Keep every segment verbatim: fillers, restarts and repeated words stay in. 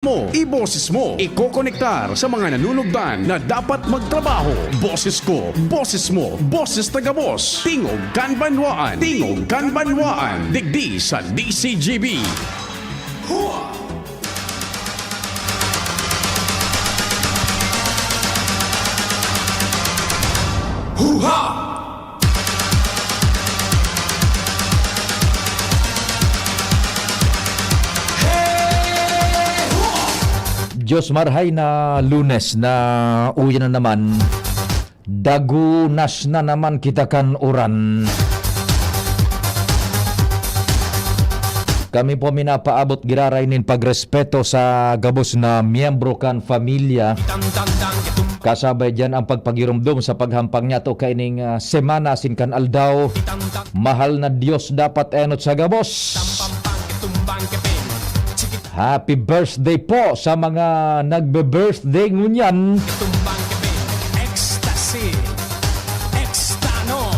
mo, iboses mo, ikokonektar sa mga nanunugdan na dapat magtrabaho. Boses ko, boses mo, boses ta gabos. Tingog kan Banwaan, Tingog kan Banwaan, digdi sa D C G B. Hua! Huha! Diyos marhay na Lunes na uyan na naman, dagunas na naman kita kan uran. Kami po minapaabot giraray nin pagrespeto sa gabos na miyembro kan pamilya. Kasabay diyan ang pagpagiromdom sa paghampang niyato kaining, ah, semana asin kan aldaw. Mahal na Dios dapat enot sa gabos. Happy birthday po sa mga nagbe-birthday ngunyan. Ecstasy. Extano.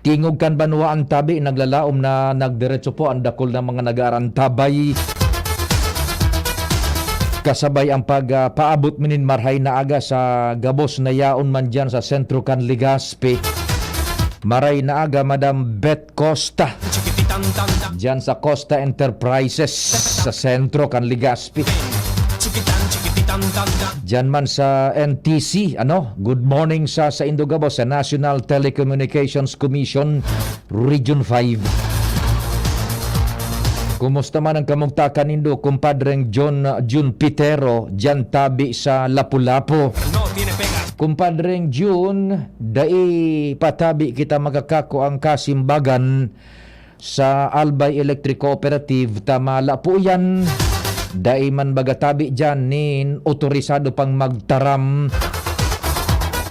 Tingog kan banwaan tabi, naglalaom na nagdiretso po ang dakul na mga nag-aarantabay. Kasabay ang pag, ah, paabot mi nin marhay na aga sa gabos na yaon man diyan sa sentro kan Legazpi. Maray na aga, Madam Beth Costa. Diyan sa Costa Enterprises, sa sentro kan Legazpi. Diyan man sa N T C, ano? Good morning sa saindo gabos sa National Telecommunications Commission, Region five. Kumusta man ang kamugtakan nindo, kumpadreng John, Jun Pitero, diyan tabi sa Lapu-Lapu? Kumpadreng Jun, dai pa tabi kita makakakuang kasimbagan sa Albay Electric Cooperative, tama la po yan. Dai man baga tabi diyan nin otorisado pang magtaram.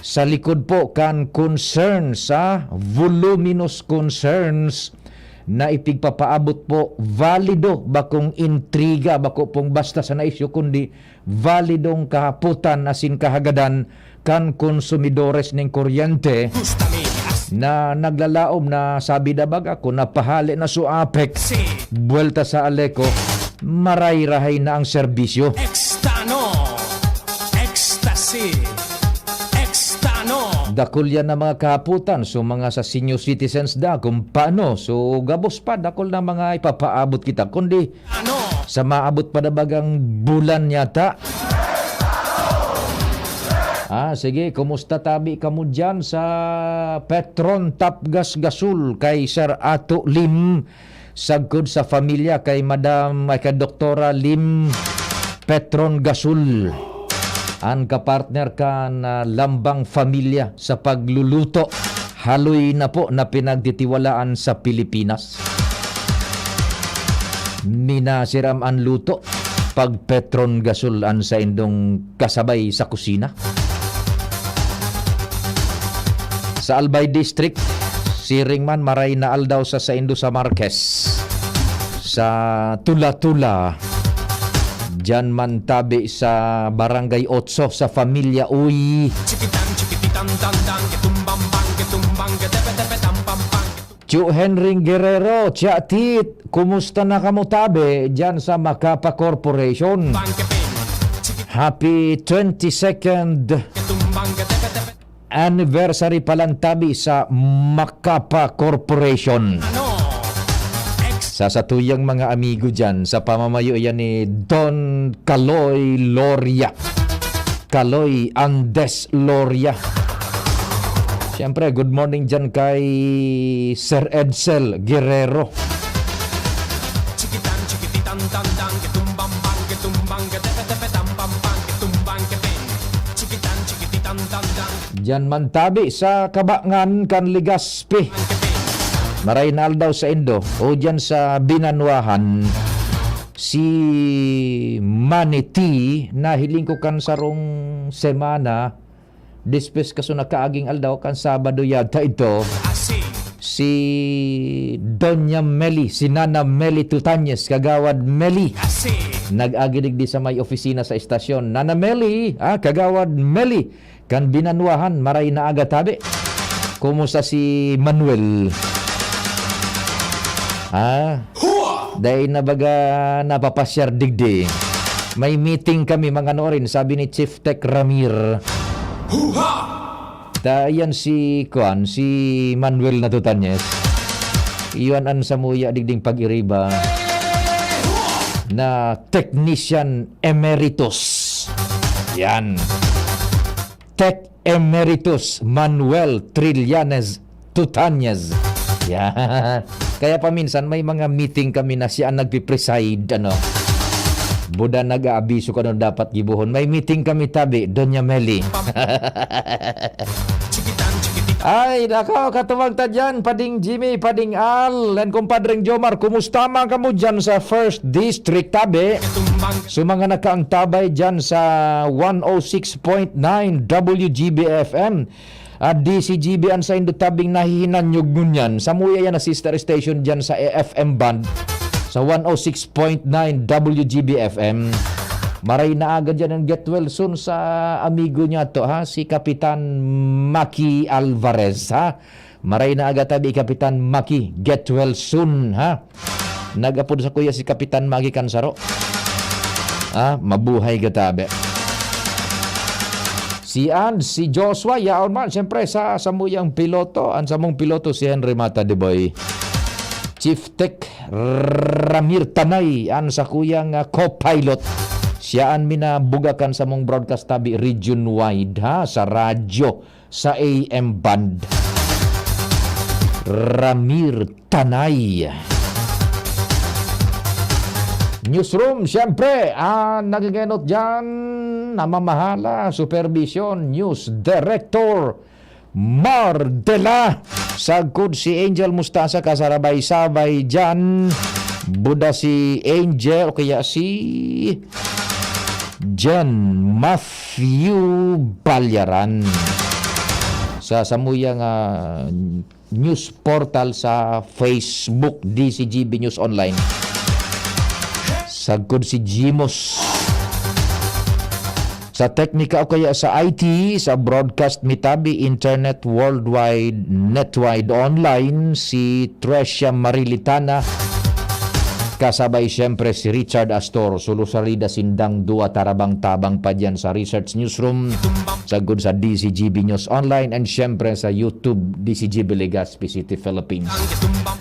Sa likod po kan concerns, ah, voluminous concerns na ipigpapaabot po, valido, bakong intriga, bako pong basta sa naisyo, kundi validong kahapotan asin kahagadan kan konsumidores nin kuryente na naglalaom na sabi na baga ko napahali na su apek, buwelta sa Aleco, maray-rahay na ang serbisyo. Extano, ecstasy, extano. Dakul yan na mga kahapotan, so mga sa senior citizens da, kung paano. So, gabos pa, dakul na mga ipapaabot kita. Kundi, ano? Sa maabot pa na bagang bulan yata. Ah, sige, kumusta tabi kamo diyan sa Petron Tapgas Gasol kay Sir Ato Lim, sagkod sa pamilya kay Madam, ay, kay Doktora Lim Petron Gasol, an kapartner kan, ah, Lambang Pamilya sa pagluluto. Haloy na po na pinagtitiwalaan sa Pilipinas. Minasiram an luto pag Petron Gasol an saindong kasabay sa kusina. Sa Albay District, siring man, maray na aldaw sa saindo sa Marquez, sa Tula-Tula. Diyan man tabi sa Barangay Otso, sa Pamilya Uy. Chikitan, chikipitan, tan, tan, kitumbang, bang, kitumbang, ketepe, tepe, tam, pam, pang, ketum- Chu Henry Guerrero, Chia Tit, kumusta na kamo tabi diyan sa Macapa Corporation? Bang, kepin. Chikit- Happy twenty-second. Ketumbang, ketepe, tepe. Anniversary pa lang tabi sa Macapa Corporation. Ano? Ex- Sa satuyang mga amigo dyan, sa pamamayo yan ni Don Kaloy Loria. Kaloy Andes Loria. Siyempre, good morning dyan kay Sir Edsel Guerrero. Chikitan, chikititan, tan, tan, ketumbang, bang, ketumbang, ketepe, tepe, tam, pam, pang, ketumbang, kepin. Chikitan, chikititan, tan, tan. Diyan man tabi sa kabangan kan Legazpi. Maray na aldaw saindo, o diyan sa Binanwahan, si Manny T, nahiling ko kan sarong semana, despues kaso nakaaging aldaw, kan Sabado yata ito, si Doña Meli, si Nana Meli Tutanyes, Kagawad Meli, nag-agi digdi sa may opisina sa estasyon. Nana Meli, ah, Kagawad Meli, kan Binanwahan, maray na aga tabi. Kumusta si Manuel? Ah, dai na baga napapasyar digdi. May meeting kami, mga ano rin, sabi ni Chief Tech Ramir. Huha! Ta, yan si, kuan, si Manuel Natutanyes. Iyon an samuya digding pag-iriba na technician emeritus. Yan. Tech Emeritus Manuel Trillanes Tutanyes. Yan. Kaya paminsan may mga meeting kami na siya ang nagpipreside, ano. Buda nag-aabiso kung ano dapat gibohon. May meeting kami tabi, Doña Meli. Ay, nako, katuwang ta dyan, Pading Jimmy, Pading Al, and Kumpadreng Jomar, kumusta man kamo dyan sa First District, tabi? Sa mga nakaantabay dyan sa one oh six point nine W G B F M, at D C G B an saindo tabing nahihinanyog ngunyan. Samuya yan na sister station dyan sa F M band, sa one oh six point nine W G B F M. Maray na aga dyan ang get well soon sa amigo niya to, ha? Si Kapitan Maki Alvarez, ha? Maray na aga tabi, Kapitan Maki, get well soon, ha? Nag-apod sa kuya si Kapitan Maki Kansaro. Ah, mabuhay ka tabi. Si Ann, si Joshua, yaon man, siyempre, sa samuyang piloto. Ang samong piloto, si Henry Mata de Boy. Chief Tech Ramir Tanay, ang sakuyang, ah, co-pilot. Siya ang minabugakan sa mong broadcast tabi region wide, ha, sa radyo, sa A M band. Ramir Tanay. Newsroom, siyempre, ang nagigenot dyan, namamahala, supervision, news director, Mar Dela. Sagkod si Angel Mustasa, kasarabay-sabay dyan. Buda si Angel, o kaya si Jen Matthew Balyaran. Sa samuyang, ah, news portal sa Facebook, D C G B News Online. Sagkod si Jimos. Sa teknika o kaya sa I T, sa broadcast mitabi, internet worldwide, netwide online, si Trecia Marilitana, kasabay siyempre si Richard Astor, sulo sarida sindang duwa, tarabang-tabang pa diyan sa Research Newsroom, sagkod sa D C G B News Online, and siyempre sa YouTube, D C G B Legazpi City, Philippines.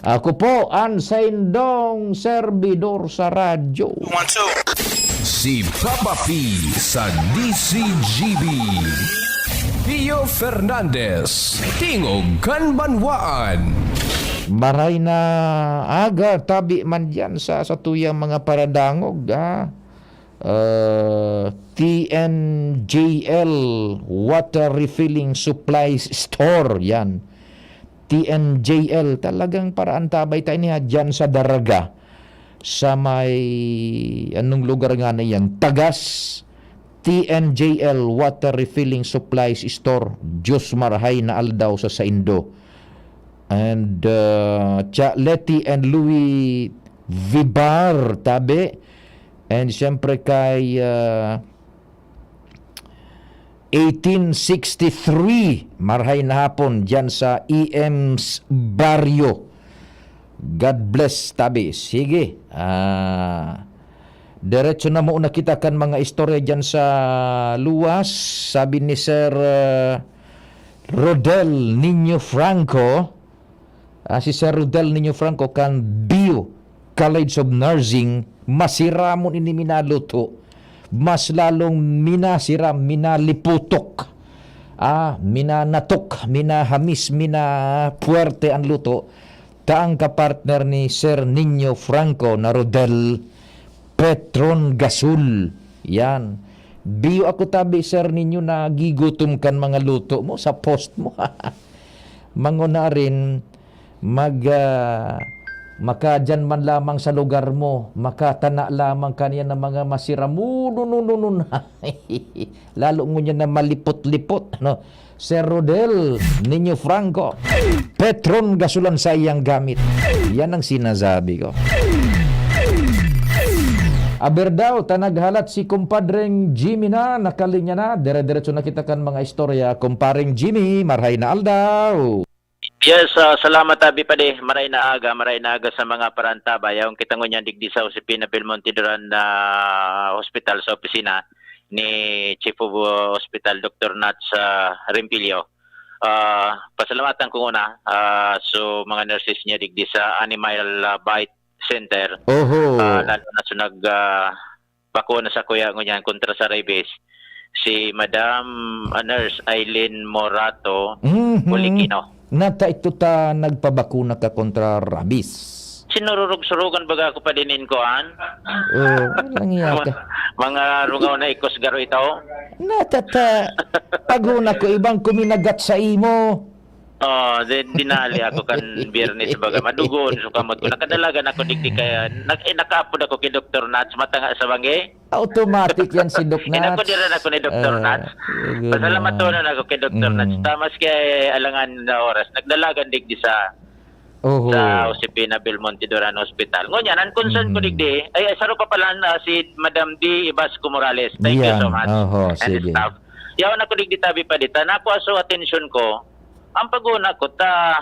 Ako po ang saindong serbidor sa radyo. Si Papa P sa D C G B. Pio Fernandez, Tingog kan Banwaan. Maray na aga, tabi man diyan sa, sa tuyang mga paradangog, ah. Ah, T N J L Water Refilling Supplies Store, yan. T N J L, talagang paraantabay tayo niya dyan sa Daraga, sa may, anong lugar nga na yan? Tagas, T N J L Water Refilling Supplies Store, Diyos marahay na aldaw sa saindo. And, uh, Cha Leti and Louis Vibar, tabi. And siyempre kay, uh, eighteen sixty-three, marhay na hapon, dyan sa E M's Barrio. God bless, tabi. Sige. Ah, diretso na muna kita kan mga istorya dyan sa luwas. Sabi ni Sir, ah, Rodel Niño Franco, ah, si Sir Rodel Niño Franco kan B U College of Nursing, masiramon ini minaluto. Mas lalong minasiram, minaliputok, ah, minanatok, minahamis, minapuwerte ang luto. Ta ang kapartner ni Sir Niño Franco na Rodel, Petron Gasol. Yan. Biyo ako tabi, Sir Niño, nagigutom kan mga luto mo sa post mo. Manguna rin, mag, ah, makadyan man lamang sa lugar mo, makatana lamang kaniya ng mga masiramununununan. Lalo ngunyan na malipot-lipot, ano? Sir Rodel Niño Franco, Petron Gasulan sa iyang gamit. Yan ang sinasabi ko. Aber daw, ta naghalat si kumpadreng Jimmy na, nakalinya na. Dire-diretso na kita kan mga istorya. Kumpareng Jimmy, marhay na aldaw. Yes, ah, salamat, Abi Padi. Maray na aga, maray na aga sa mga parantabay. Yaon kita ngunyan digdi sa Josefina Belmonte Duran na hospital sa opisina ni Chief of, uh, Hospital, Doktor Nats, ah, Rempilio. Ah, pasalamatan ko muna, ah, so mga nurses niya digdi sa Animal, ah, Bite Center. Oho. Ah, lalo na sa nag, ah, bakuna sa kuya ngunyan kontra sa rabies, si Madam, ah, Nurse Eileen Morato Mhm. Polikino. Nata ito ta nagpabakuna ka kontra rabies. Sinururog-surugan baga ako pa din in kuan. Oh, walang iya ka. Mga, mga rungaw na ikos garo ito. Nata ta, paguna ko ibang kuminagat sa imo. Oh, di, dinali ako kan Biyernes, baga, madugon, so kamot ko. Nakadalagan ako digdi kaya, nag-, eh, nakaapod ako kay Doktor Nats, matanga sa bangi. Automatic yan si Doc Nats. Inako diran ako ni Doktor Ah, Nats. Yun, Pasalamatonon ah. ako kay Doktor Mm. Nats. Tamas kay alangan na oras, nagdalagan digdi sa, Oho. sa Josefina Belmonte Duran Hospital. Ngunyan, ang concern ko Mm. digdi, ay, ay, saro pa pala na si Madam D. Ibasco Morales. Thank you so Yan. much. Oho, And sige. staff. Yaon ako digdi tabi pa dita. Nakuha so atensyon ko, ang paguna ko ta,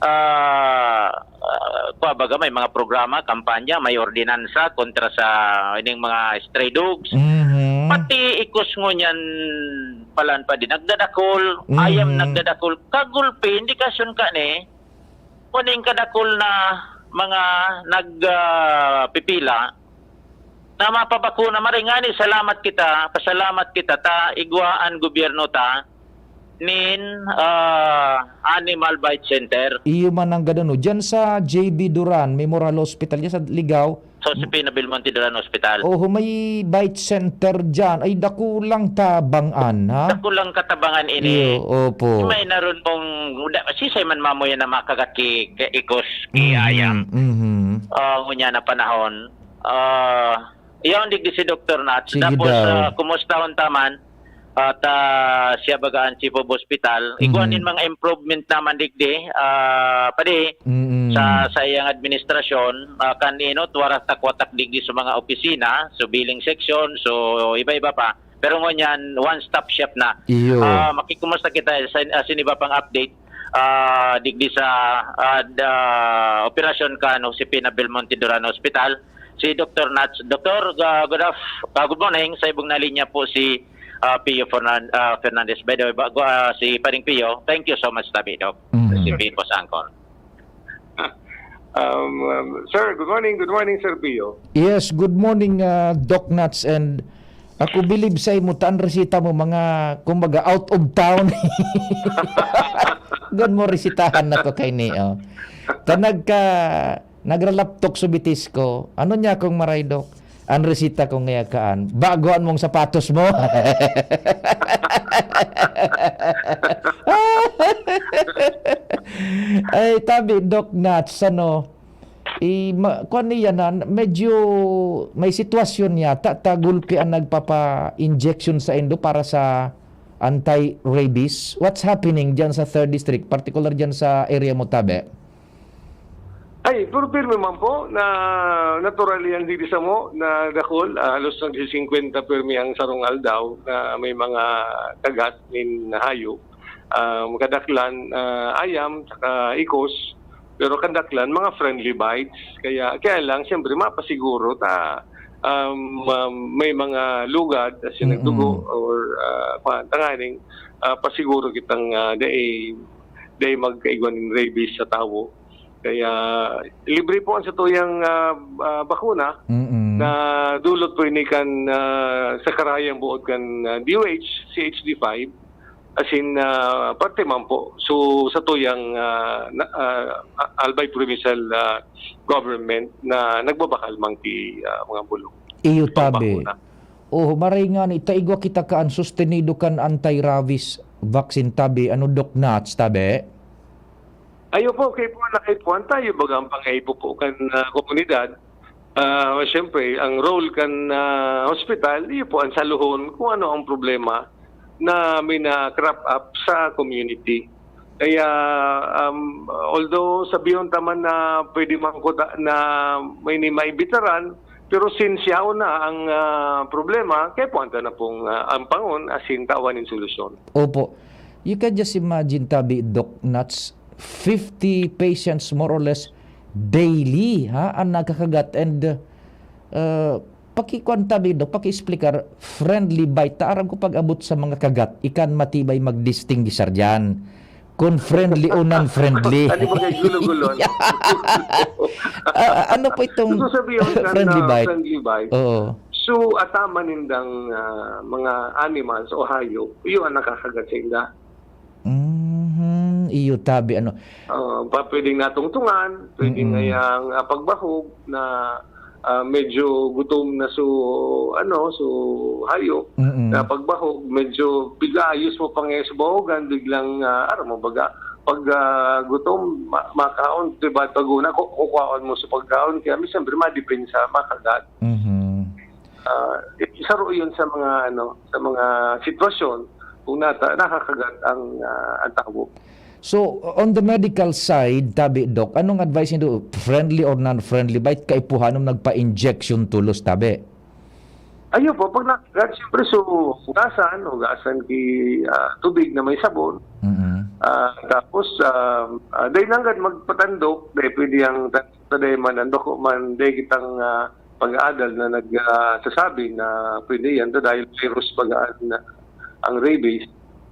ah, ah, kwa baga may mga programa, kampanya, may ordinansa kontra sa ining mga stray dogs. Mhm. Pati ikos ngunyan palan pa din, nagdadakol, ayam Mhm. nagdadakol. Kagulpi, indikasyon ka ni, kuning kadakol na mga nag, ah, pipila, na mapabakuna. Maray ngani, salamat kita, pasalamat kita, ta igwa an gobyerno ta nin, ah, Animal Bite Center. Iyo man ang gano'n, no? Diyan sa J B Duran Memorial Hospital, diyan sa Ligao. Sa Josefina Belmonte Duran Hospital. Oho, may bite center diyan. Ay, dakulang tabangan, ha? Dakulang katabangan ini. Iyo, opo. May naroon mong, da-, sisay man mamuya na makagat ki, ki ikos, ki Mhm, ayam. mhm. Ah, ngunyan na panahon. Ah, iyaon digdi si Doktor Nats. Sige Tapos, daw. ah, kumusta hon taman? At, ah, siya baga ang chief of hospital. Igwa Mhm. nin mga improvement naman digdi, ah, padi, Mm. sa, sa iyang administrasyon, ah, kan inot, waras takwatak digdi sa mga opisina, so billing section, so iba-iba pa. Pero ngunyan, one-stop shop na. Iyo. Ah, makikumusta kita sa, ah, sa iba pang update, ah, digdi sa, ah, da, operasyon kan Josefina Belmonte Duran Hospital. Si Doktor Nats. Doktor, ah, good af-, ah, good morning. Sa ibong na linya po si, ah, Pio Fernan-, ah, Fernandez. By the way, bago, ah, si Paring Pio, thank you so much, tabi, Doc. Mhm. Si Pio po sa Angkor. Um, um, sir, good morning. Good morning, Sir Pio. Yes, good morning, ah, Doc Nats, and ako bilib sa imo, ta an resita mo, mga, kumbaga, out of town. Gan mo resitahan na to kay ni, oh. Ta nagka, nagralaptok so bitis ko. Ano niya akong maray, Doc? An resita ko ngaya kaan, "Bagoan mong sapatos mo." Ay, tabi, Doc Nats, ano, i-, ma-, kuwan niya na, medyo may sitwasyon niya, ta-, ta gulpi ang nagpapa-injection sa indo para sa anti-rabies. What's happening diyan sa third district, particular diyan sa area mo, tabi? Ay, pero pirmi man po na natural yan, digdi samo na dakul, ah, halos nagsisingkwenta pirmi ang sarong aldaw na may mga kagat nin hayop. Ah, kadaklan, ah, ayam, saka ikos, pero kadaklan, mga friendly bites. Kaya, kaya lang, siyempre, mapasiguro ta, um, um, may mga lugad, as in, nagdugo, Mm-mm. or, ah, kwan, tanganing, ah, pasiguro kitang, ah, dai, dai magkaigwa nin rabies sa tawo. Kaya libre po ang satuyang, ah, ah, bakuna Mm. na dulot po ini kan, ah, sa karayang buot kan, ah, D O H, C H D five, as in, ah, parte man po. So, satuyang, ah, na, ah, Albay Provincial, ah, Government na nagbabakal man ki, ah, mga bulong. Iyo, tabi. Pambakuna. Oo, maray ngani, ta igwa kita kaan sustenido kan anti-rabies vaccine, tabi. Ano, Doc Nats, tabi? Ayo po, kaipuhan na kaipuhan tayo, baga ang pangaipo po kan, ah, komunidad. Ah, siyempre, ang role kan, ah, hospital, iyo po ang saluhon kung ano ang problema na may na-crop up sa community. Kaya, um, although sabihon ta man na pwede man kuta na may ni maibitaran, pero since yaon na ang, ah, problema, kaipuhan ta na pong, ah, ampangon asin tawan nin solusyon. Opo. You can just imagine, tabi, Doc Nats, fifty patients more or less daily, ha, ang nakakagat. And, uh, pakikuan tabi, Dok, paki-explicar, friendly bite. Ta aram ko pag-abot sa mga kagat, ikan matibay mag-distinguishar diyan. Kung friendly o non-friendly. Ano ba kayo gulo-gulo, ano? Ah, ano po itong Gusto sabihin ka friendly na bite? Friendly bite. Oo. So, ataman nindang, ah, mga animals o hayop, iyo ang nakakagat sa inda. Mhm, iyo tabi, ano. Ah, pa-, pwedeng natungtungan, pwedeng Mm. ngayang, ah, pagbahog na, ah, medyo gutom na so, ano, so hayop, Mm. na pagbahog, medyo bigla ayos mo pang sa bahogan, biglang, ah, aram mo baga, pag, ah, gutom, ma-, makaon, di ba, pag una, ku-, kukuhaon mo sa pagkaon, kaya minsan, siyempre, madepensa, makagat. Mhm. Ah, saro yun sa mga, ano, sa mga sitwasyon kung nata-, nakakagat ang, ah, ang tawo. So, on the medical side, tabi, Doc, anong advice nindo? Friendly or non-friendly? Bait kaipuhanon nagpa-injection tolos, tabi? Ayun po, pag nakagat, siyempre, so, hugasan, hugasan ki, ah, tubig na may sabon. Mm. Ah, tapos, ah, ah, dahil nanggad magpatandok, dahil pwede ang tandok na dahil man, ang dako man, dahil kitang, ah, pag-aadal na nag, ah, sasabi na pwede yan, dahil virus baga ang, ang rabies,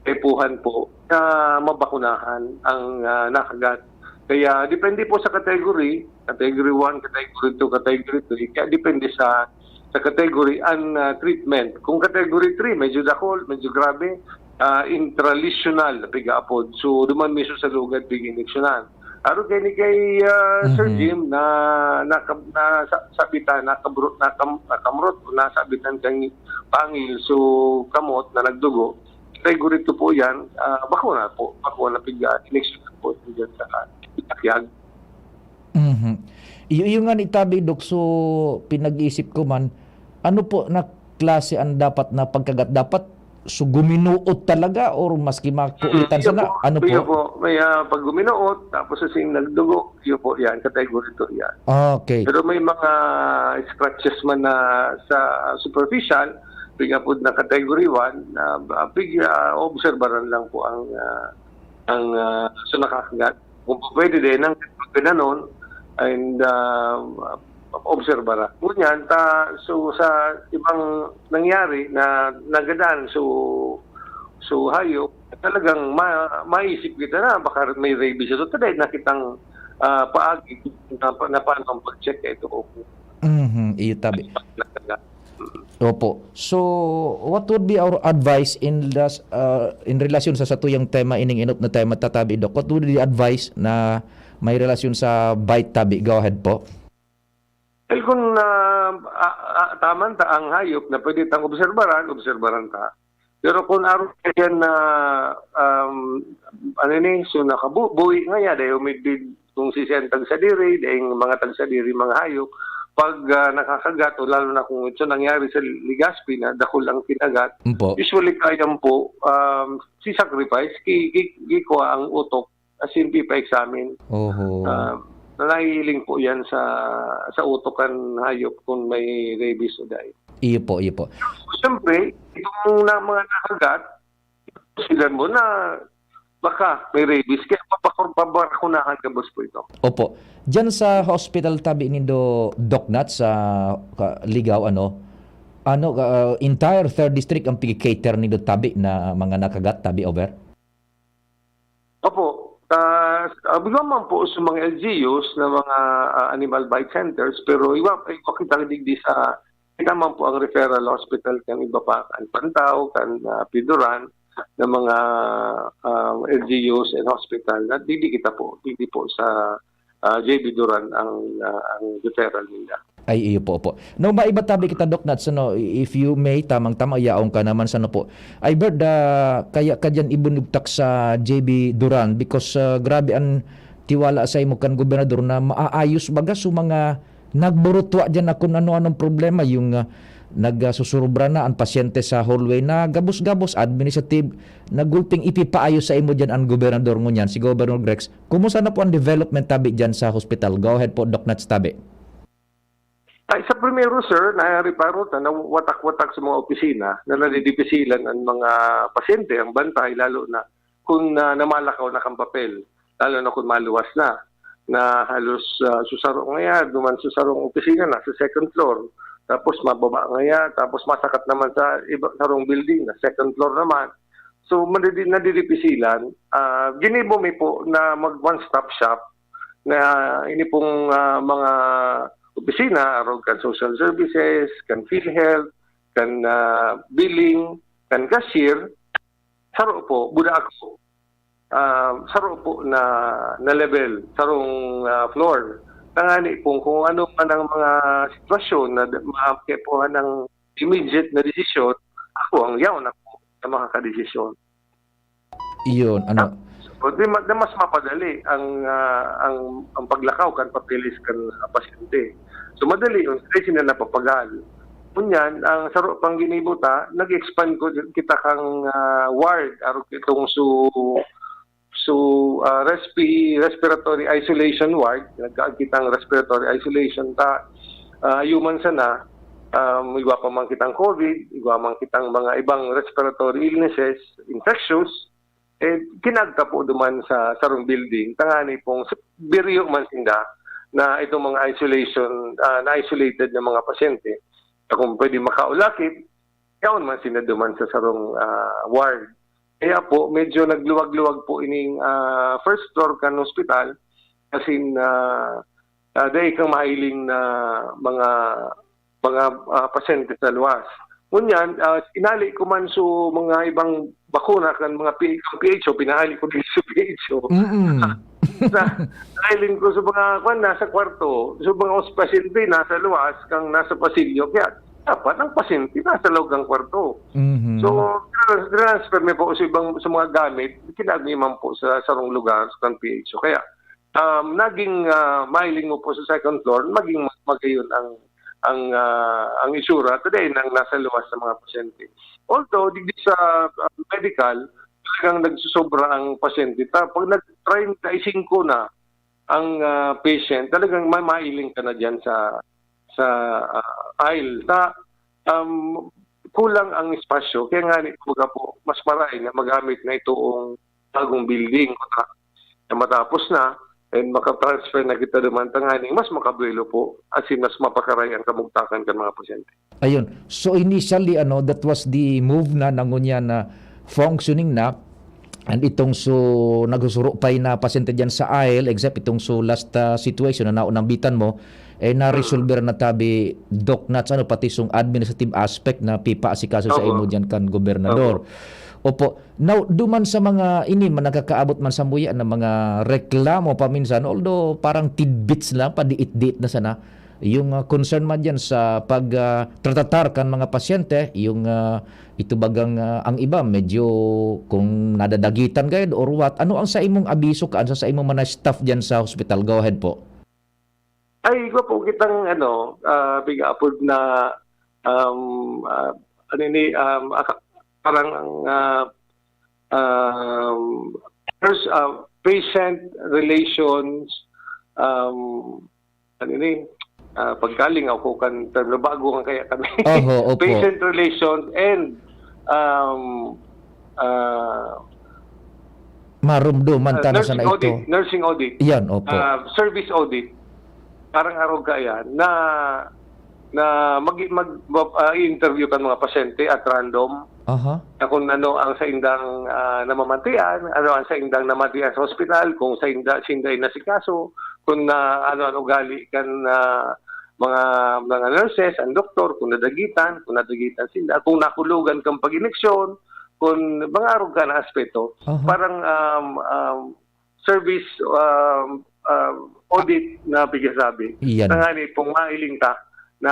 kaipuhan po na mabakunahan ang, ah, nakagat. Kaya depende po sa category, category one, category two, category three, kaya depende sa, sa category ang, ah, treatment. Kung category three, medyo dakul, medyo grabe, ah, intralesional na pigaapod. So, duman mismo sa lugad, pig-ineksyonan. Aro kay ni kay, ah, Sir Mhm. Jim na, na, na sa-, sabitan, nakabro-, nakam-, nakamrot o nasabitan kang pangil, so kamot na nagdugo. Category two po yan, ah, bakuna po. Bakuna, pig-, ah, ineksyonan po dyan sa, ah, takyag. Mhm. Iyo, iyo nga ni tabi, Dok, so pinag-iisip ko man, ano po na klase ang dapat na pagkagat? Dapat so guminuot talaga or maski makuitan Mm, iyo sana? po, Ano iyo po? po. May, ah, pag guminuot, tapos as in nagdugo, iyo po yan, category two yan. Okay. Pero may mga scratches man na sa superficial, pigapod na category one, na, ah, pig-, ah, obserbaran lang po ang, ah, ang, ah, sa nakakagat. Kung pwede din, ang gananon, and, ah, obserbara. Ngunyan, ta, so, sa ibang nangyari na nagadan, so, so, hayop, talagang ma-, maisip kita na baka may rabies ito. Ito dahil nakitang, ah, paagi na, na paano ang pag-check ito. Mhm, iyo tabi. Opo. So, what would be our advice in das-, ah, in relasyon sa satuyang tema, ining inop na tema, tatabi, Doc? What would be the advice na may relasyon sa bite tabi? Go ahead po. Well, kung, ah, ah, ah, taman ta ang hayop na pwede tang obserbaran, obserbaran ta. Pero kung aron yan na, um, ano ni, so nakabu-, buhi nga yan, dahil umidbid kung sisentag sa diri, dahil mga tagsadiri, mga hayop, pag, ah, nakakagat, o lalo na kung ito nangyari sa Legazpi na dakul ang kinagat, Opo. usually kaya po, um, si sacrifice, ki-, ki-, kikuha ang utok, as in, pipa-examine. Oho. Ah, nahihiling po yan sa, sa utok kan hayop kung may rabies o dai. Iyo po, iyo po. Siyempre, itong na, mga nakagat, silan mo na baka may rabies, kaya papakor-, pabakunahan gabos po ito. Opo. Diyan sa hospital tabi nindo, Doc Nat, sa Ka-, Ligao, ano, ano, ah, entire third district ang pigi-cater nindo tabi na mga nakagat, tabi over? Opo. Ah, s-, ah, bigo man po sa mga L G Us na mga, ah, animal bite centers, pero iwa, iwa kita digdi sa, kita man po ang referral hospital kan iba pa, kan Pantao, kan, ah, Piduran, na mga, ah, L G Us and hospital. Na digdi kita po, digdi po sa, ah, J B Duran ang, ah, ang referral nila. Ay, iyo po, opo. No, maiba tabi kita, Doc Nats, ano, if you may, tamang-tama, yaon ka naman, sano po. Ay, Bert, ah, kaya ka diyan ibinugtak sa J B Duran because, ah, grabe an tiwala sa imo kan gobernador na maaayos baga so mga nagburutwa diyan na kun ano-anong problema, yung, ah, nag, ah, susurubra na an pasyente sa hallway na gabos-gabos, administrative, na gulping ipipaayos sa imo diyan an gobernador ngunyan, si Governor Grex. Kumusta na po ang development tabi diyan sa hospital? Go ahead po, Doc Nats, tabi. Ay, sa primero, sir, nareparo ta na watak-watak sa mga opisina na nadidipisilan ang mga pasyente, ang bantay, lalo na kung, ah, namalakaw na kang papel. lalo na kung maluwas na, na halos, ah, sa sarong ngaya, duman sa sarong opisina, nasa second floor. Tapos mababa ngaya, tapos masakat naman sa iba, sarong building, na second floor naman. So, madidi-, nadidipisilan. Ah, ginibo mi po na mag one-stop shop na ini pong, ah, mga opisina, arog kan social services, kan PhilHealth, kan, ah, billing, kan cashier, saro po, buda ako. Ah, saro po na, na level, sarong, ah, floor. Tangani po kung ano man ang mga sitwasyon na da-, maapektuhan ng immediate na desisyon, ako ang yaon ako na makakadesisyon. Iyon, ano? So, di ma-, na mas mapadali ang, ah, ang, ang paglakaw kan papeles kan, ah, pasyente. So, madali yun, kaya sila napapagal. Ngunyan, ang saro pang ginibo ta, nag-expand ko, kita kang, ah, ward, arog itong su-, su-, ah, respi-, respiratory isolation ward, nagkaagkitang respiratory isolation ta, ah, human sana, um, igwa pa man kitang COVID, igwa man kitang mga ibang respiratory illnesses, infectious, eh, kinagta po duman sa sarong building, tangani pong s-, biriyo man sinda na itong mga isolation, ah, na isolated na mga pasyente, na kung pwede makaulakit, yaon man sinda duman sa sarong, ah, ward. Kaya po, medyo nagluwag-luwag po ining, ah, first floor kan hospital, as in, ah, ah, dai kang mahiling na mga, mga, ah, pasyente sa luwas. Ngunyan, ah, inali ko man so mga ibang bakuna kan mga P-, kan P H O, pinahali ko din sa P H O. Mm. Sa, nahiling ko sa mga, kwan, nasa kwarto, sa mga os-, pasyente, nasa luwas, kang nasa pasilyo. Kaya, dapat ang pasyente nasa loob ng kwarto. Mhm. So, trans-, transfer mi po sa ibang, sa mga gamit, kinagni man po sa sarong lugar, sa kan P H O. Kaya, um, naging, ah, mahiling mo po sa second floor, maging ma-, magayon ang, ang, ah, ang itsura today ng nasa luwas sa mga pasyente. Although, digdi sa, ah, medical, talagang nagsusobra ang pasyente. Ta-, pag nag-treinta y cinco na ang, ah, patient, talagang ma-, mailing ka na diyan sa, sa, ah, aisle. Ta-, um, kulang ang espasyo. Kaya nga, ni, kumbaga po, mas maray na magamit na itong bagong building, kuta, na matapos na, and makatransfer na kita duman tanganing mas makabuelo po, as in, mas mapakaray ang kamugtakan kan mga pasyente. Ayun. So, initially, ano, that was the move na, na ngunyan na functioning na, and itong so, nagsusuro pa'y na pasyente dyan sa aisle, except itong so last, ah, situation na naunambitan mo, eh, na-resolver na tabi, Doc Nats, ano, pati song administrative aspect na pipaasikaso sa Opo. imo dyan kan gobernador. Opo. Opo. Now, duman sa mga ini man, nakakaabot man sa muya na mga reklamo paminsan, although parang tidbits lang, padiit-diit na sana, yung, ah, concern man diyan sa pag, ah, tratatar kan mga pasyente, yung, ah, ito bagang, ah, ang iba medyo kung nadadagitan gayud or what, ano ang sa imong abiso kaan sa, sa imong mga staff diyan sa hospital? Go ahead po. Ay, igwa po kitang ano, ah, piga-apod na, um, ah, ano ini, um, aka-, parang, ah, um, pers-, ah, patient relations, um, ano ini, ah, pagkalingaw ko kan term na bago ang kaya kami. Oho, opo. Patient relations and, um, ah, Marumduman ah, ta na nursing sana audit, ito. Nursing audit. Iyan, opo. Ah, service audit. Parang arog ka yan na, na mag-, mag-, mag-, ah, i-interview kan mga pasyente at random. Aha. Na kung ano ang saindang, ah, namamantian, ano ang saindang namatian sa ospital, kung sainda, sinda inasikaso, kung na, ano ang ugali kan, ah, mga, mga nurses, ang doktor, kung nadagitan, kung nadagitan sinda, kung nakulogan kang pag-ineksyon, kung mga arog ka na aspeto. Aha. Parang, um, um, service, um, um, audit na pigasabi. Iyan. Tangani pong mailing ta na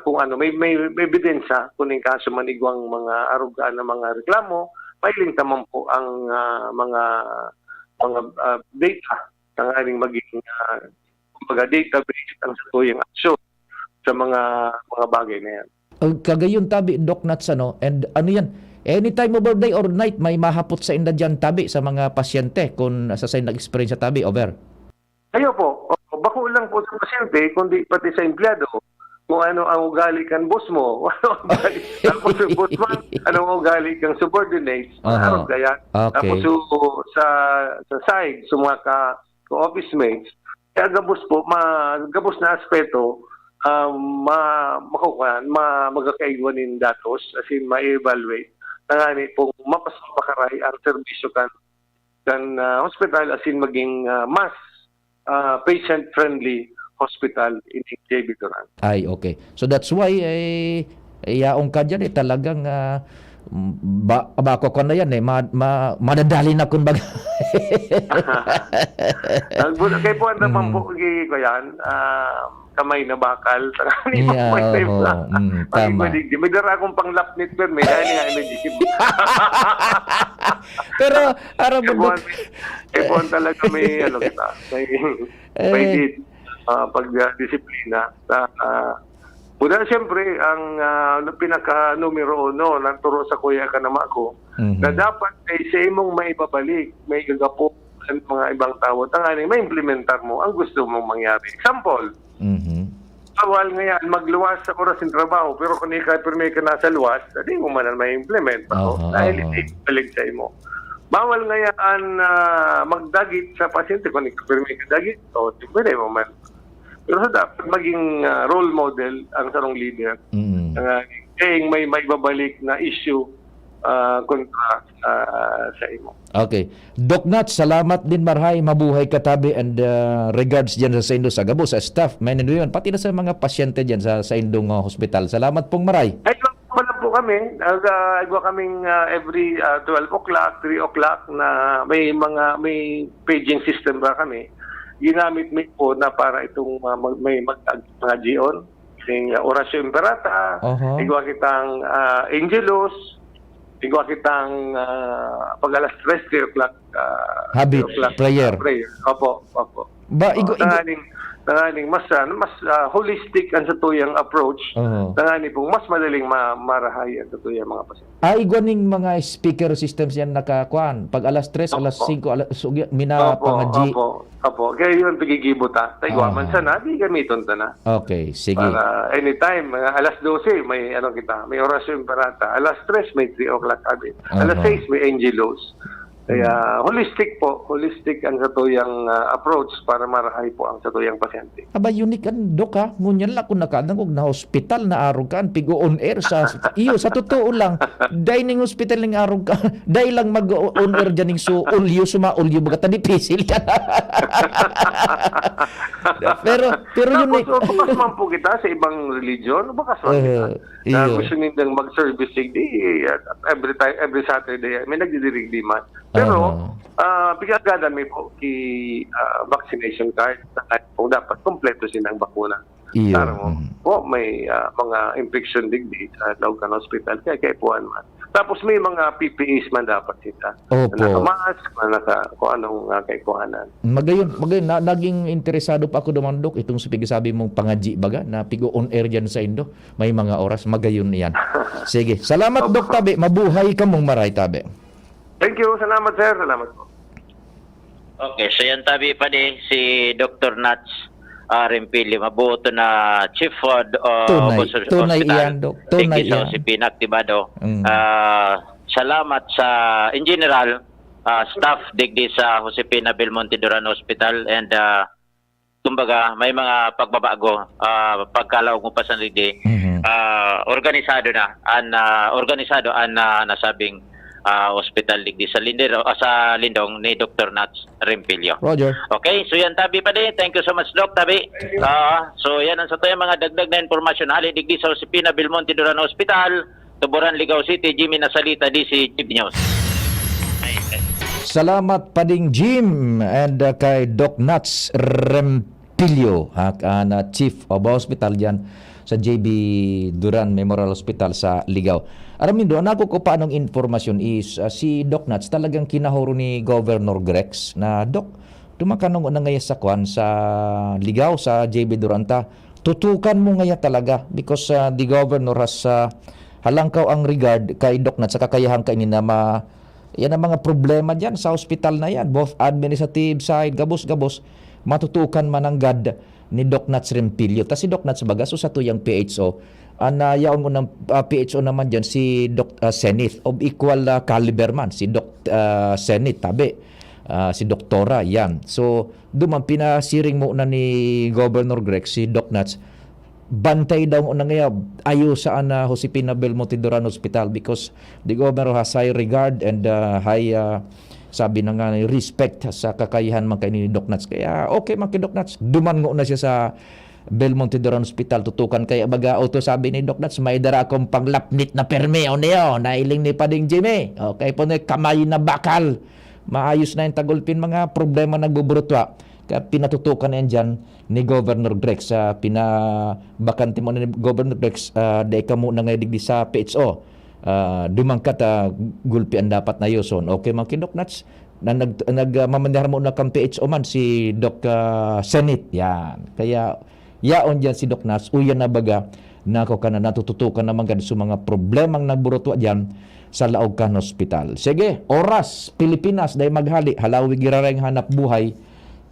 kung ano, may, may, may ebidensya kung ning kaso man igwang mga arog ka na mga reklamo, mailing ta man po ang, ah, mga, mga, ah, data. Tanganing maging, ah, kumbaga, data-based ang satuyang aksyon sa mga, mga bagay na yan. O, kagayon tabi, Doc Nats, ano? And ano yan? Anytime over day or night, may mahapot sainda diyan tabi sa mga pasyente kung sa sain nag-experience tabi, over? Ayo po. O, bako lang po sa pasyente, kundi pati sa empleyado. kung ano ang ugali kan boss mo. Ano ang ugali? Tapos yung boss man, anong ugali kang subordinates? Aha. Arog kaya. Okay. Tapos yung sa, sa side, sa mga ka, ka-office mates, kaya gabos po, ma, gabos na aspeto, ah, ma, makukuha, ma, magkakaigwa nin datos, as in, ma-evaluate. Nangani pong mapas makaray ang serbisyo kan, kan, ah, hospital, as in, maging, ah, mas, ah, patient-friendly hospital in J B Duran. Ay, okay. So that's why, eh, eh, yaon ka dyan, eh, talagang, ah, ba, bako ka na yan, eh, ma, ma, madadali na, kumbaga. Ang bu-, kay Puan naman Mm. po, gi-, ko yan, ah, kamay na bakal. Tanganing Yeah, pag may oo. time na. Mm, Pag tama. May, may dara akong pang-lapnit, pero may dahil nga, may gym. Pero, aram mo, Kay Puan, Dok, kay Puan talaga may, ano kita, may, may Eh. lead, ah, pag, ah, disiplina. Sa, ah, Una, siyempre, ang, ah, pinaka numero uno, nagturo sa kuya ka na mako, Mhm. na dapat ay sa imong maibabalik, may gagapo ang mga ibang tawo, tanganing maimplementar mo ang gusto mong mangyari. Example, Mhm. bawal ngayan magluwas sa oras ng trabaho, pero kung ikaw pirmi ka nasa luwas, di mo man na ma-implement ako Aha, dahil aha. Hindi balik sa imo. Bawal ngayan, ah, magdagit sa pasyente kung ikaw pirmi ka dagit, o, di pwede mo man. Pero sa dapat maging, ah, role model ang sarong leader Mm. na kayang may maibabalik na issue, ah, kontra, ah, sa imo. Okay. Doc Nats, salamat din, marhay. Mabuhay ka tabi, and, ah, regards dyan sa saindo, sa gabos, sa staff, men and women, pati na sa mga pasyente dyan sa saindong, ah, hospital. Salamat pong maray. Ay, wala po kami. Ah, sa, igwa kaming, ah, every, ah, twelve o'clock, three o'clock na may mga, may paging system ba kami. Ginamit mi po na para itong, ah, mag-, may mag-, mga G O N. Sing, ah, Oratio Imperata, Aha. igwa kitang, ah, Angelus, igwa kitang, ah, pag alas tres, three o'clock, ah, Habit, three o'clock, prayer. ah, prayer. Opo, opo. Ba, Oh, igwa, igwa tanganing, tanganing mas, ah, mas, ah, holistic ang satuyang approach. Aha. Tanganing pong mas madaling ma-, marahay ang satuyang mga pasyente. Ah, igwa ning mga speaker systems yan nakakuan. Pag alas tres, alas Opo. singko, alas, so, gi-, mina Opo, pang-G. opo, opo. Kaya yun, pigigibo ta. Tayo, Aha. man sana, di gamiton ta na. Okay, sige. Para anytime, mga alas dose, may ano kita, may Oratio Imperata. Alas tres, may three o'clock habit. Alas Aha. sais, may Angelus. Kaya Hmm. holistic po, holistic ang satuyang, ah, approach para marahay po ang satuyang pasyente. Aba, unique an, Dok, ha? Ngunyan lang ako nakadangog na hospital na arog ka, an pig-o-on air sa, iyo, sa totoo lang, dai ning hospital ning arog ka, dai lang mag-o-on air dyan ning su-, ulyo, suma-ulyo, baga ta dipisil yan. Pero, pero yun Tapos, eh. oh, bakas man po kita sa ibang religion, bakas man Eh, kita. Na iyo. gusto nindang mag-service digdi, at every time, every Saturday, may nagdidirigdi man. Pero, Aha. ah, pigagadan mi po ki, ah, vaccination card na kung dapat kompleto sinang bakuna. Iyo, Taro mo? mm. Po, may, ah, mga infection digdi sa laog kan hospital, kaya kaipuhan man. Tapos may mga P P Es man dapat sila. Opo. Naka-mask, na naka, kung anong, ah, kaipuhanan. Magayon, magayon, na, naging interesado pa ako duman, Dok, itong sa pigsabi mong pangadyi baga, na pigo-on air dyan sa indo. May mga oras, magayon yan. Sige. Salamat, Opo. Dok Tabe. Mabuhay kamong maray, Tabe. Thank you. Salamat, sir. Salamat po. Okay, so yan tabi pa di si Doktor Nats, ah, Rempilio. Mabuo to na chief, ah, d-, ah, Tunay, of hos-, tunay hospital. iyan, Dok. Thank Tunay you sa iyan. Josepina Activado. Mm. Ah, salamat sa, in general, ah, staff digdi sa Josefina Belmonte Duran Hospital and, ah, kumbaga, may mga pagbabago, ah, pagkalaog mo pa sa digdi. Mhm. Ah, organisado na, an, ah, organisado an, ah, nasabing, ah, ospital digdi sa Lindero, ah, sa Lindong ni Doktor Nats Rempilio. Roger. Okay, so yan, tabi pa di. Thank you so much, Doc, tabi. Ah, so yan ang sa tayo mga dagdag na impormasyon. Hali digdi sa Josefina Belmonte Duran Hospital, Tuburan, Ligao City, Jimmy Nasalita, D C G B News. Salamat, Pading Jim, and, uh, kay Doc Nats Rempilio, ha, an, uh, Chief of Hospital dyan sa J B Duran Memorial Hospital sa Ligao. Aram nindo, ang nakukuha pa anong informasyon is, uh, si Doc Nats talagang kinahuro ni Governor Grex na, "Doc, duman ka na ngaya sa kwan, sa Ligao, sa J B Duran ta. Tutukan mo ngaya talaga," because, uh, the governor has, uh, halangkaw ang regard kay Doc Nats sa kakayahan kaini na ma-, yan ang mga problema dyan sa hospital na yan, both administrative side, gabos-gabos, matutukan mananggad ni Doc Nats Rempilio. Ta si Doc Nats baga, so satuyang P H O, an, ah, yaon ngunang, ah, P H O naman diyan si Doc, ah, Zenith, of equal, ah, caliber man, si Doc, ah, Zenith, tabi, ah, si Doktora, yan. So, duman pinasiring mo na ni Governor Greg si Doc Nats, bantay daw nguna ngaya, ayo sa an, ah, Josefina Belmonte Duran Hospital because the governor has high regard and, ah, high, ah, sabi na nga, respect sa kakayahan man kaini ni Doc Nats. Kaya okay man ki Doc Nats, duman nguna siya sa Belmonte Duran Hospital, tutukan kaya baga, oto sabi ni Doc Nats, "May dara akong panglapnit na perme, o niyo, nailing ni Pading Jimmy." Okay po ni kamay na bakal. Maayos na yung tagulpin mga problema nagbuburutwa. Kaya pinatutukan na yan dyan ni Governor Grex. Sa pinabakante mo ni Governor Grex, ah, dai ka muna ngayon digdi sa P H O. Ah, duman ka ta gulpi ang dapat na yoson. Okay, mga ki-Doc Nats, na nag, nag, ah, mamanyahan mo na kang P H O man, si Doc, ah, Senit. Yan. Kaya, yaon dyan si Doc Nats, uyan na baga, nako ka na, natututukan naman gad sa mga problemang nagburutwa dyan sa laog kan hospital. Sige, oras, Pilipinas, dai maghali, halawig giraray nga hanap buhay,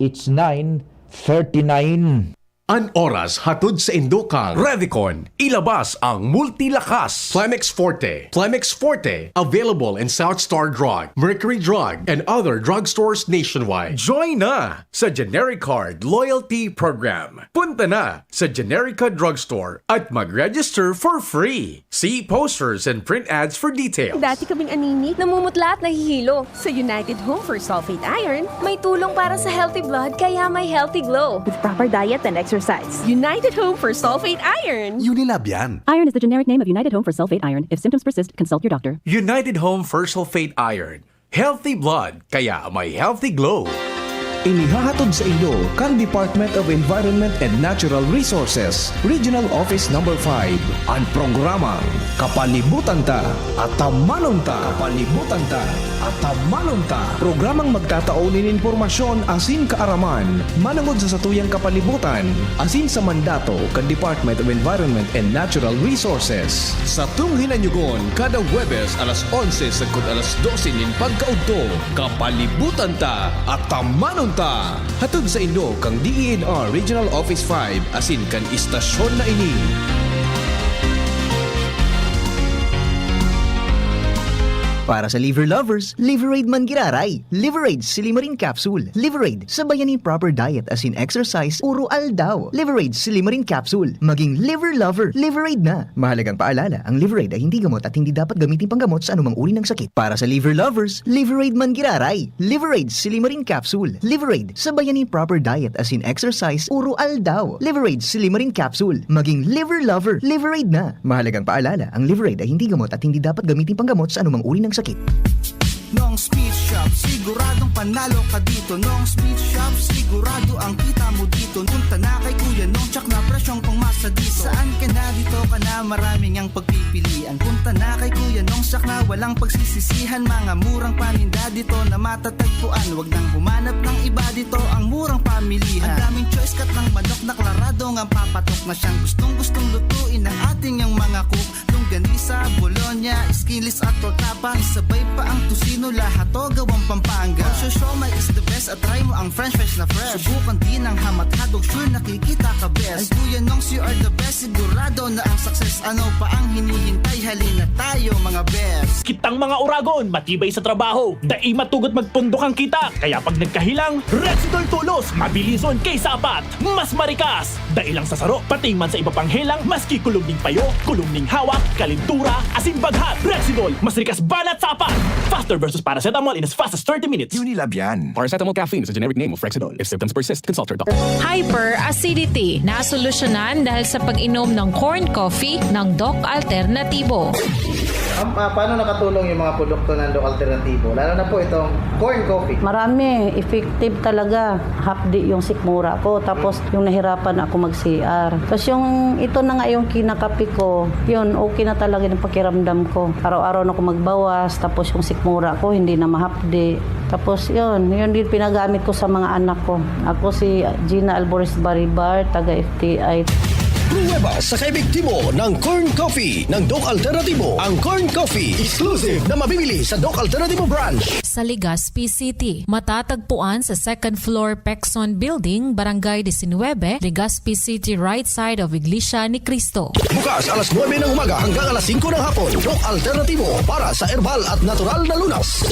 it's nine thirty-nine. An oras hatod sa indo kan Revicon, ilabas ang Multilakas, Plemex Forte. Plemex Forte, available in South Star Drug, Mercury Drug, and other drugstores nationwide. Join na sa Generic Card Loyalty Program. Punta na sa Generica Drugstore at mag-register for free. See posters and print ads for details. Dati kaming anemic, namumutla at nahihilo. Sa United Home for Sulfate Iron, may tulong para sa healthy blood, kaya may healthy glow. With proper diet and exercise. United Home for Sulfate Iron. Unilab yan. Iron is the generic name of United Home for Sulfate Iron. If symptoms persist, consult your doctor. United Home for Sulfate Iron. Healthy blood, kaya may healthy glow. Inihahatod sa inyo kan Department of Environment and Natural Resources, Regional Office Number five, an programang Kapalibutan Ta, Atamanon Ta. Kapalibutan Ta, Atamanon Ta. Programang magtatao nin impormasyon asin kaaraman manongod sa satuyang kapalibutan asin sa mandato kan Department of Environment and Natural Resources. Satong hinanyugon kada Huwebes alas onse sagkod alas dose nin pagkaudto. Kapalibutan Ta, Atamanon Ta. Hatod sa inyo kan D E N R Regional Office five asin kan istasyon na ini. Para sa liver lovers, Liverade man giraray. Liverade Silimarin Capsule. Liverade, sabayan nin proper diet asin exercise oro aldaw. Liverade Silimarin Capsule. Maging liver lover, Liverade na. Mahalagang paalala, ang Liverade ay hindi gamot at hindi dapat gamitin panggamot sa anumang uri ng sakit. Para sa liver lovers, Liverade man giraray. Liverade Silimarin Capsule. Liverade, sabayan nin proper diet asin exercise oro aldaw. Liverade Silimarin Capsule. Maging liver lover, Liverade na. Mahalagang paalala, ang Liverade ay hindi gamot at hindi dapat gamitin panggamot sa anumang uri ng sakit. Nong Speed Shop, siguradong panalo ka dito. Nong Speed Shop, sigurado ang kita mo dito. Punta na kay Kuya Nong, tsak na presyong pangmasa dito. Saan ka na, dito ka na, maraming ang pagpipilian. Punta na kay Kuya Nong, tsak na walang pagsisisihan. Mga murang paninda dito na matatagpuan. Wag nang humanap ng iba, dito ang murang pamilihan. Ang daming choice, cut ng manok na klarado ngang papatok na siyang gustong-gustong lutuin ng ating yang mga cook. Longganisa, bologna, skinless at torta pa. Isabay pa ang tocino, lahat to gawang Pampanga. Ang siomai is the best at try mo ang french fries na fresh. Subukan din ang hamat hotdog, sure nakikita ka best. Ay Kuya Nongs, you are the best, sigurado na ang success. Ano pa ang hinihintay? Halina tayo, mga best. Kitang mga uragon, matibay sa trabaho, dai matugot magpundok ang kita. Kaya pag nagkahilang, Rexidol Tulos, mabilison kaysa apat. Mas marikas! Dai lang sa saro, pati man sa iba pang helang, maski kulog ning payo, kulog ning hawak, kalentura, asin baghat. Rexidol, mas rikas banat sa apat! Faster versus paracetamol in as fast as thirty minutes. Unilab yan. Paracetamol caffeine is a generic name of Rexidol. If symptoms persist, consult your doctor. Hyperacidity, nasolusyonan dahil sa pag-inom ng corn coffee ng Doc Alternatibo. Ma'am, ah, paano nakatulong yung mga produkto ng Doc Alternatibo? Lalo na po itong corn coffee. Marami, effective talaga. Hapdi yung sikmura ko. Tapos yung nahirapan ako mag-C R. Tapos yung ito na nga yung kinakape ko, yun, okay na talaga yung pakiramdam ko. Araw-araw na ako magbawas, tapos yung sikmura ko hindi na mahapdi. Tapos yun, yun din pinagamit ko sa mga anak ko. Ako si Gina Alvarez Baribar, taga F T I. Pruweba sa kaepektibo ng Corn Coffee ng Doc Alternativo. Ang Corn Coffee, exclusive na mabibili sa Doc Alternativo Branch. Sa Legazpi City, matatagpuan sa second floor Pexon Building, Barangay disinwebe, Legazpi City, right side of Iglesia ni Cristo. Bukas alas nuebe ng umaga hanggang alas singko ng hapon. Doc Alternativo para sa herbal at natural na lunas.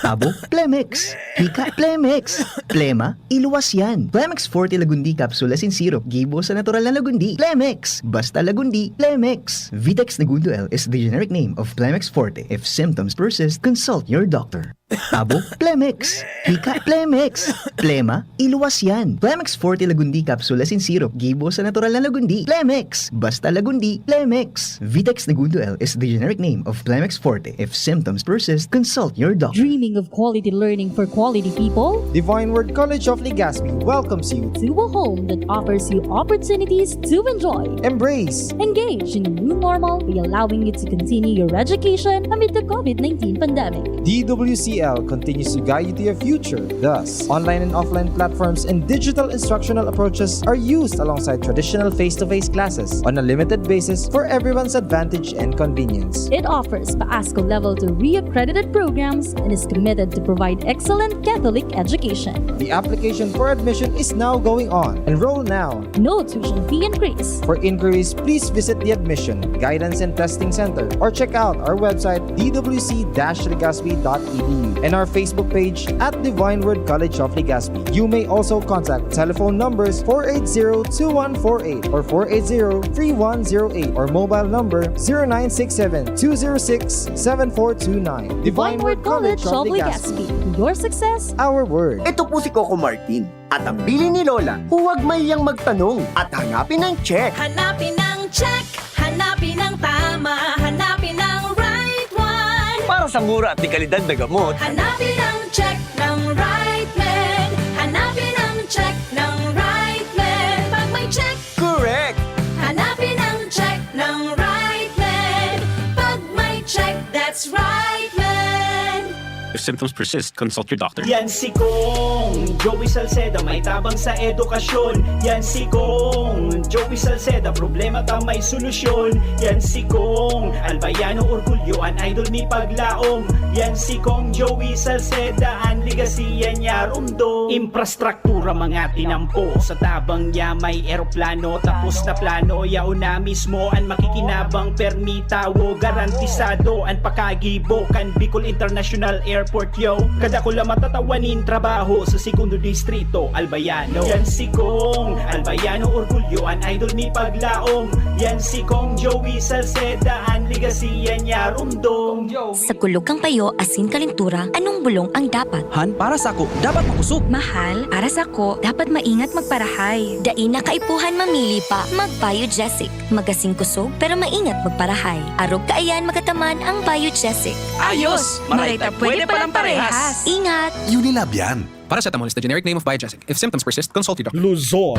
Abo, Plemex. Hika, Plemex. Plema, iluwas yan. Plemex Forte Lagundi Capsule Asin Syrup, gibo sa natural na Lagundi. Plemex! Basta Lagundi, Plemex! Vitex Negundo L is the generic name of Plemex Forte. If symptoms persist, consult your doctor. Abo, Plemex! Hika, Plemex! Plema, iluwas yan. Plemex Forte Lagundi Capsule Asin Syrup, gibo sa natural na Lagundi. Plemex! Basta Lagundi, Plemex! Vitex Negundo L is the generic name of Plemex Forte. If symptoms persist, consult your doctor. Dreaming of quality learning for quality people? Divine Word College of Legazpi welcomes you to a home that offers you opportunities to enjoy, embrace, engage in a new normal by allowing you to continue your education amid the COVID nineteen pandemic. D W C L continues to guide you to your future. Thus, online and offline platforms and digital instructional approaches are used alongside traditional face-to-face classes on a limited basis for everyone's advantage and convenience. It offers PASCO Level three accredited programs and is committed to provide excellent Catholic education. The application for admission is now going on. Enroll now. No tuition fee increase. For inquiries, please visit the Admission, Guidance and Testing Center or check out our website, d w c dash legazpi dot e d u, and our Facebook page at Divine Word College of Legazpi. You may also contact telephone numbers four eight zero two one four eight or four eight zero three one zero eight or mobile number zero nine six seven two zero six seven four two nine. Divine Word College of Legazpi. Your success, our word. Ito po si Coco Martin. At ang bilin ni Lola, huwag mahiyang magtanong at hanapin ang check. Hanapin ang check, hanapin ang tama, hanapin ang right one. Para sa mura at dekalidad na gamot, hanapin ang check ng right man. Hanapin ang check ng right man. Pag may check, correct. Hanapin ang check ng right man. Pag may check, that's right man. If symptoms persist, consult your doctor. Yan si Kong Joey Salceda, may tabang sa edukasyon. Yan si Kong Joey Salceda, problema ta may solusyon. Yan si Kong Albayano Orgulyo, an idol ni Paglaom. Yan si Kong Joey Salceda, an legacy yan niya rumdo. Imprastrak- tura mga tinampo. Sa tabang niya may eroplano, tapos na plano, yaon na mismo an makikinabang. Permi tawo, garantisado an pakagibo kan Bicol International Airport, yo. Kadakula matatawa nin trabaho sa Segundo Distrito, Albayano. Yan si Kong Albayano, orgulyo, an idol ni Paglaom. Yan si Kong Joey Salceda, an legacy yan niya rumdom. Sa kulog kan payo asin kalintura, anong bulong ang dapat? Han, para sako, dapat makosog. Mahal, para sako, dapat maingat magparahay. Dai na kaipuhan mamili pa, mag-Biogesic. Magasin kosog, pero maingat magparahay. Arog kaiyan magataman ang Biogesic. Ayos! Maray ta pwede palang parehas. Ingat! Unilab yan. Paracetamol is the generic name of Biogesic. If symptoms persist, consult your doctor. Luzon,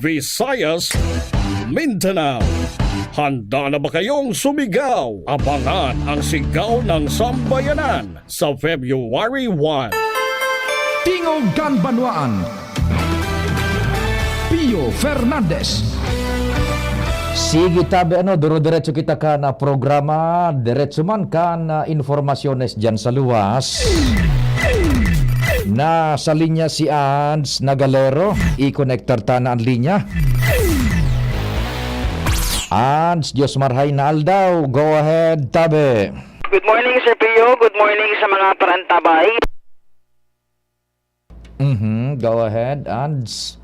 Visayas, Mindanao. Handa na ba kayong sumigaw? Abangan ang Sigaw ng Sambayanan sa February one. Tingog kan Banwaan, Pio Fernandez. Sige, tabi, ano, duro-diretso kita kan, ah, programa, diretso man kan, ah, informasyones diyan sa luwas. Nasa linya si Ans Nagalero. I-konektar ta na an linya. Ans, Diyos marhay na aldaw. Go ahead, tabi. Good morning, Sir Pio. Good morning sa mga parantabay. Mhm, go ahead, Ans.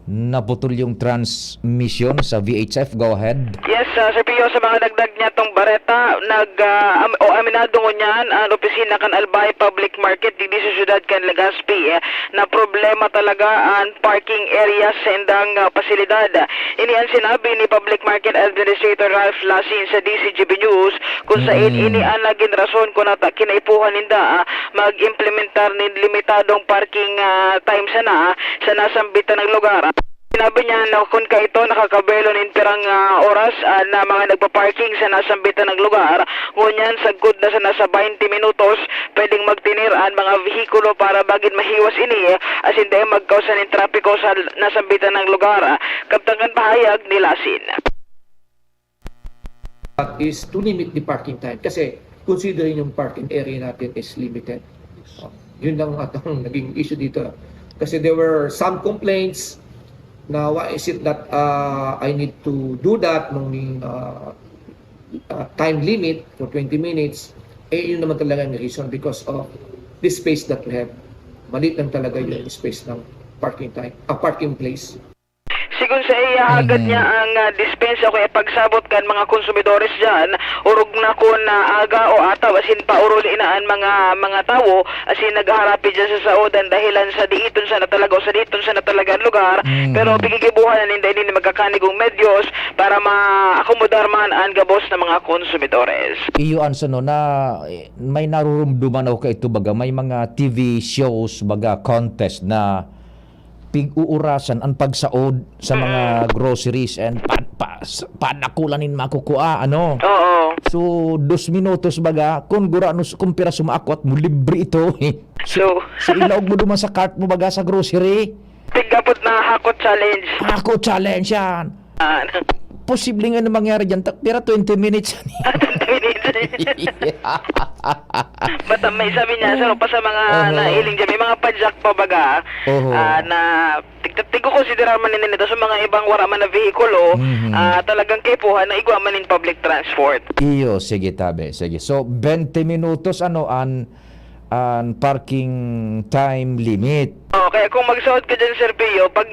Naputol yung transmission sa V H F. Go ahead. Yes, ah, Sir Pio, sa mga dagdag niya tong bareta, nag, ah, am-, o aminado ngunyan an opisina kan Albay Public Market digdi sa siyudad kan Legazpi, eh, na problema talaga an parking area sa indang, ah, pasilidad. Ini an sinabi ni Public Market Administrator Ralph Lasin sa D C G B News, kung sain Mm. ini an nagin rason kun ata kinaipuhan ninda, ah, mag-implementar nin limitadong parking, ah, time sana, ah, sa nasambitan na lugar. Sinabi niya na kun kaito nakakabelo nin pirang, ah, oras, ah, na mga nagpa-parking sa nasambitan na lugar, ngunyan sagkod na sa nasa baynte minutos, pwedeng magtener an mga vehikulo para bagid mahiwas ini, asin dai magkausa nin trapiko sa nasambitan na lugar. Kabtang kan pahayag ni Lasin. That is to limit the parking time kasi considering yung parking area natin is limited. Oh, yun lang at ang naging issue dito. Kasi there were some complaints na why is it that uh, I need to do that nung uh, uh, time limit for twenty minutes. Eh, yun naman talaga ang reason because of the space that we have. Maliit lang talaga yung space ng parking time, a parking place. Sigon sa iya, hagad niya ang, ah, dispensa o kaya pagsabot kan mga konsumidores diyan, orog na kun, ah, aga o ataw asin pauruli na an mga, mga tawo asin naghaharapi diyan sa saodan dahilan sa diiton sana talaga o sa diiton sana talaga an lugar. Pero gigigibohan na ninda ini nin magkakanigong medyos para maakomodar man an gabos na mga konsumidores. Iyo an sano na, eh, may narurumduman ako kaito baga, may mga T V shows baga, contest na pig-uurasan an pagsaod sa mga groceries and pa, pa, panakulan nin makukua, ano? Oo. So, dos minutos baga, kun gurano, kun pira sumaakwat mo, libre ito. So, So, ilaog mo duman sa cart mo baga sa grocery. Tigapot na hakot challenge. Ako challenge yan. Ah, Posible nga na mangyari dyan, ta- pira twenty minutes yan. Basta may sabi niya, sir, pa sa mga Oho. Nailing dyan, may mga padyak pa baga, Oho. ah, na tig-, tig-, konsiderar man nila ito sa mga ibang wara man na vehikulo, Mhm. ah, talagang kaipuhan na igwa man in public transport. Iyo, sige tabi, sige. So, twenty minutos ano an an parking time limit. Oh, kaya kung magsaod ka dyan, Sir Pio, pag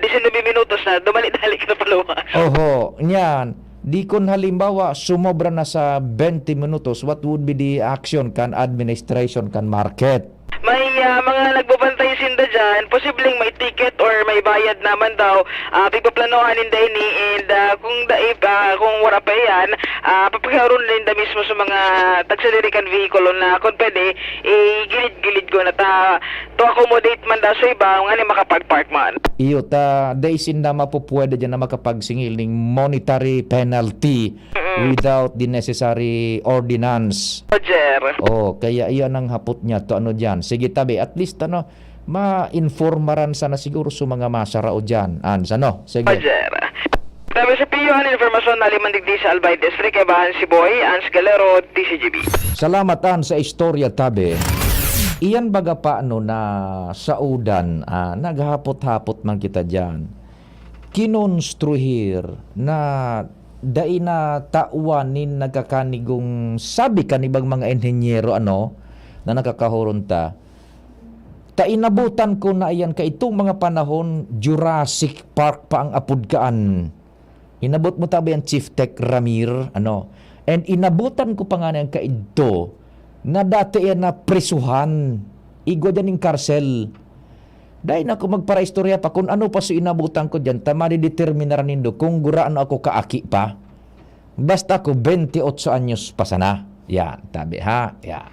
disinube minutos na, dumali-dali ka na paluwas. Oho, niyan. Di kun halimbawa, sumobra na sa twenty minutos, what would be the action kan administration kan market? May, ah, mga nagbabantay sinda dyan, posibleng may ticket or may bayad naman daw. Ah, pigpaplanohan ninda ini and, ah, kung dai, ah, kung wala pa yan, ah, papagharon ninda mismo sa mga tagsadiri kan vehikulo na kung pwede, eh, gilid-gilid ko na ta, to accommodate man daw sa iba, nga ni makapag-park man. Iyo ta, dai sinda mapupwede dyan na makapagsingil ning monetary penalty without the necessary ordinance. Roger. Oh, kaya iyan ang hapot niya to ano diyan. Sige tabi, at least ano, ma-informaran sana siguro sa mga masarao diyan. An, sano? Sige. Roger. Tabi sa Pio, an informasyon na limang digdi sa Albay District, Ebahan si Boy, Ans Galero, T C G B. Salamat an sa istorya tabi. Iyan baga pa ano na saudan, ah, naghapot-hapot man kita diyan. Kinonstruhir na dai na tawan nin nagkakanigong sabi kan ibang mga inhenyero ano na nakakahoron ta. Ta inabutan ko na iyan kaitong mga panahon, Jurassic Park pa ang apod kaan. Inabot mo tabi ang Chief Tech Ramir, ano? And inabutan ko pa nga niyang kaidto na dati yan na prisuhan. Igwa dyan yung karsel. Dahil na ako magparaistorya pa kung ano pa so inabutan ko dyan, ta madideterminar nindo kung gurano ako kaaki pa. Basta ako, twenty-ocho anyos pa sana. Yan, tabi ha? Yan.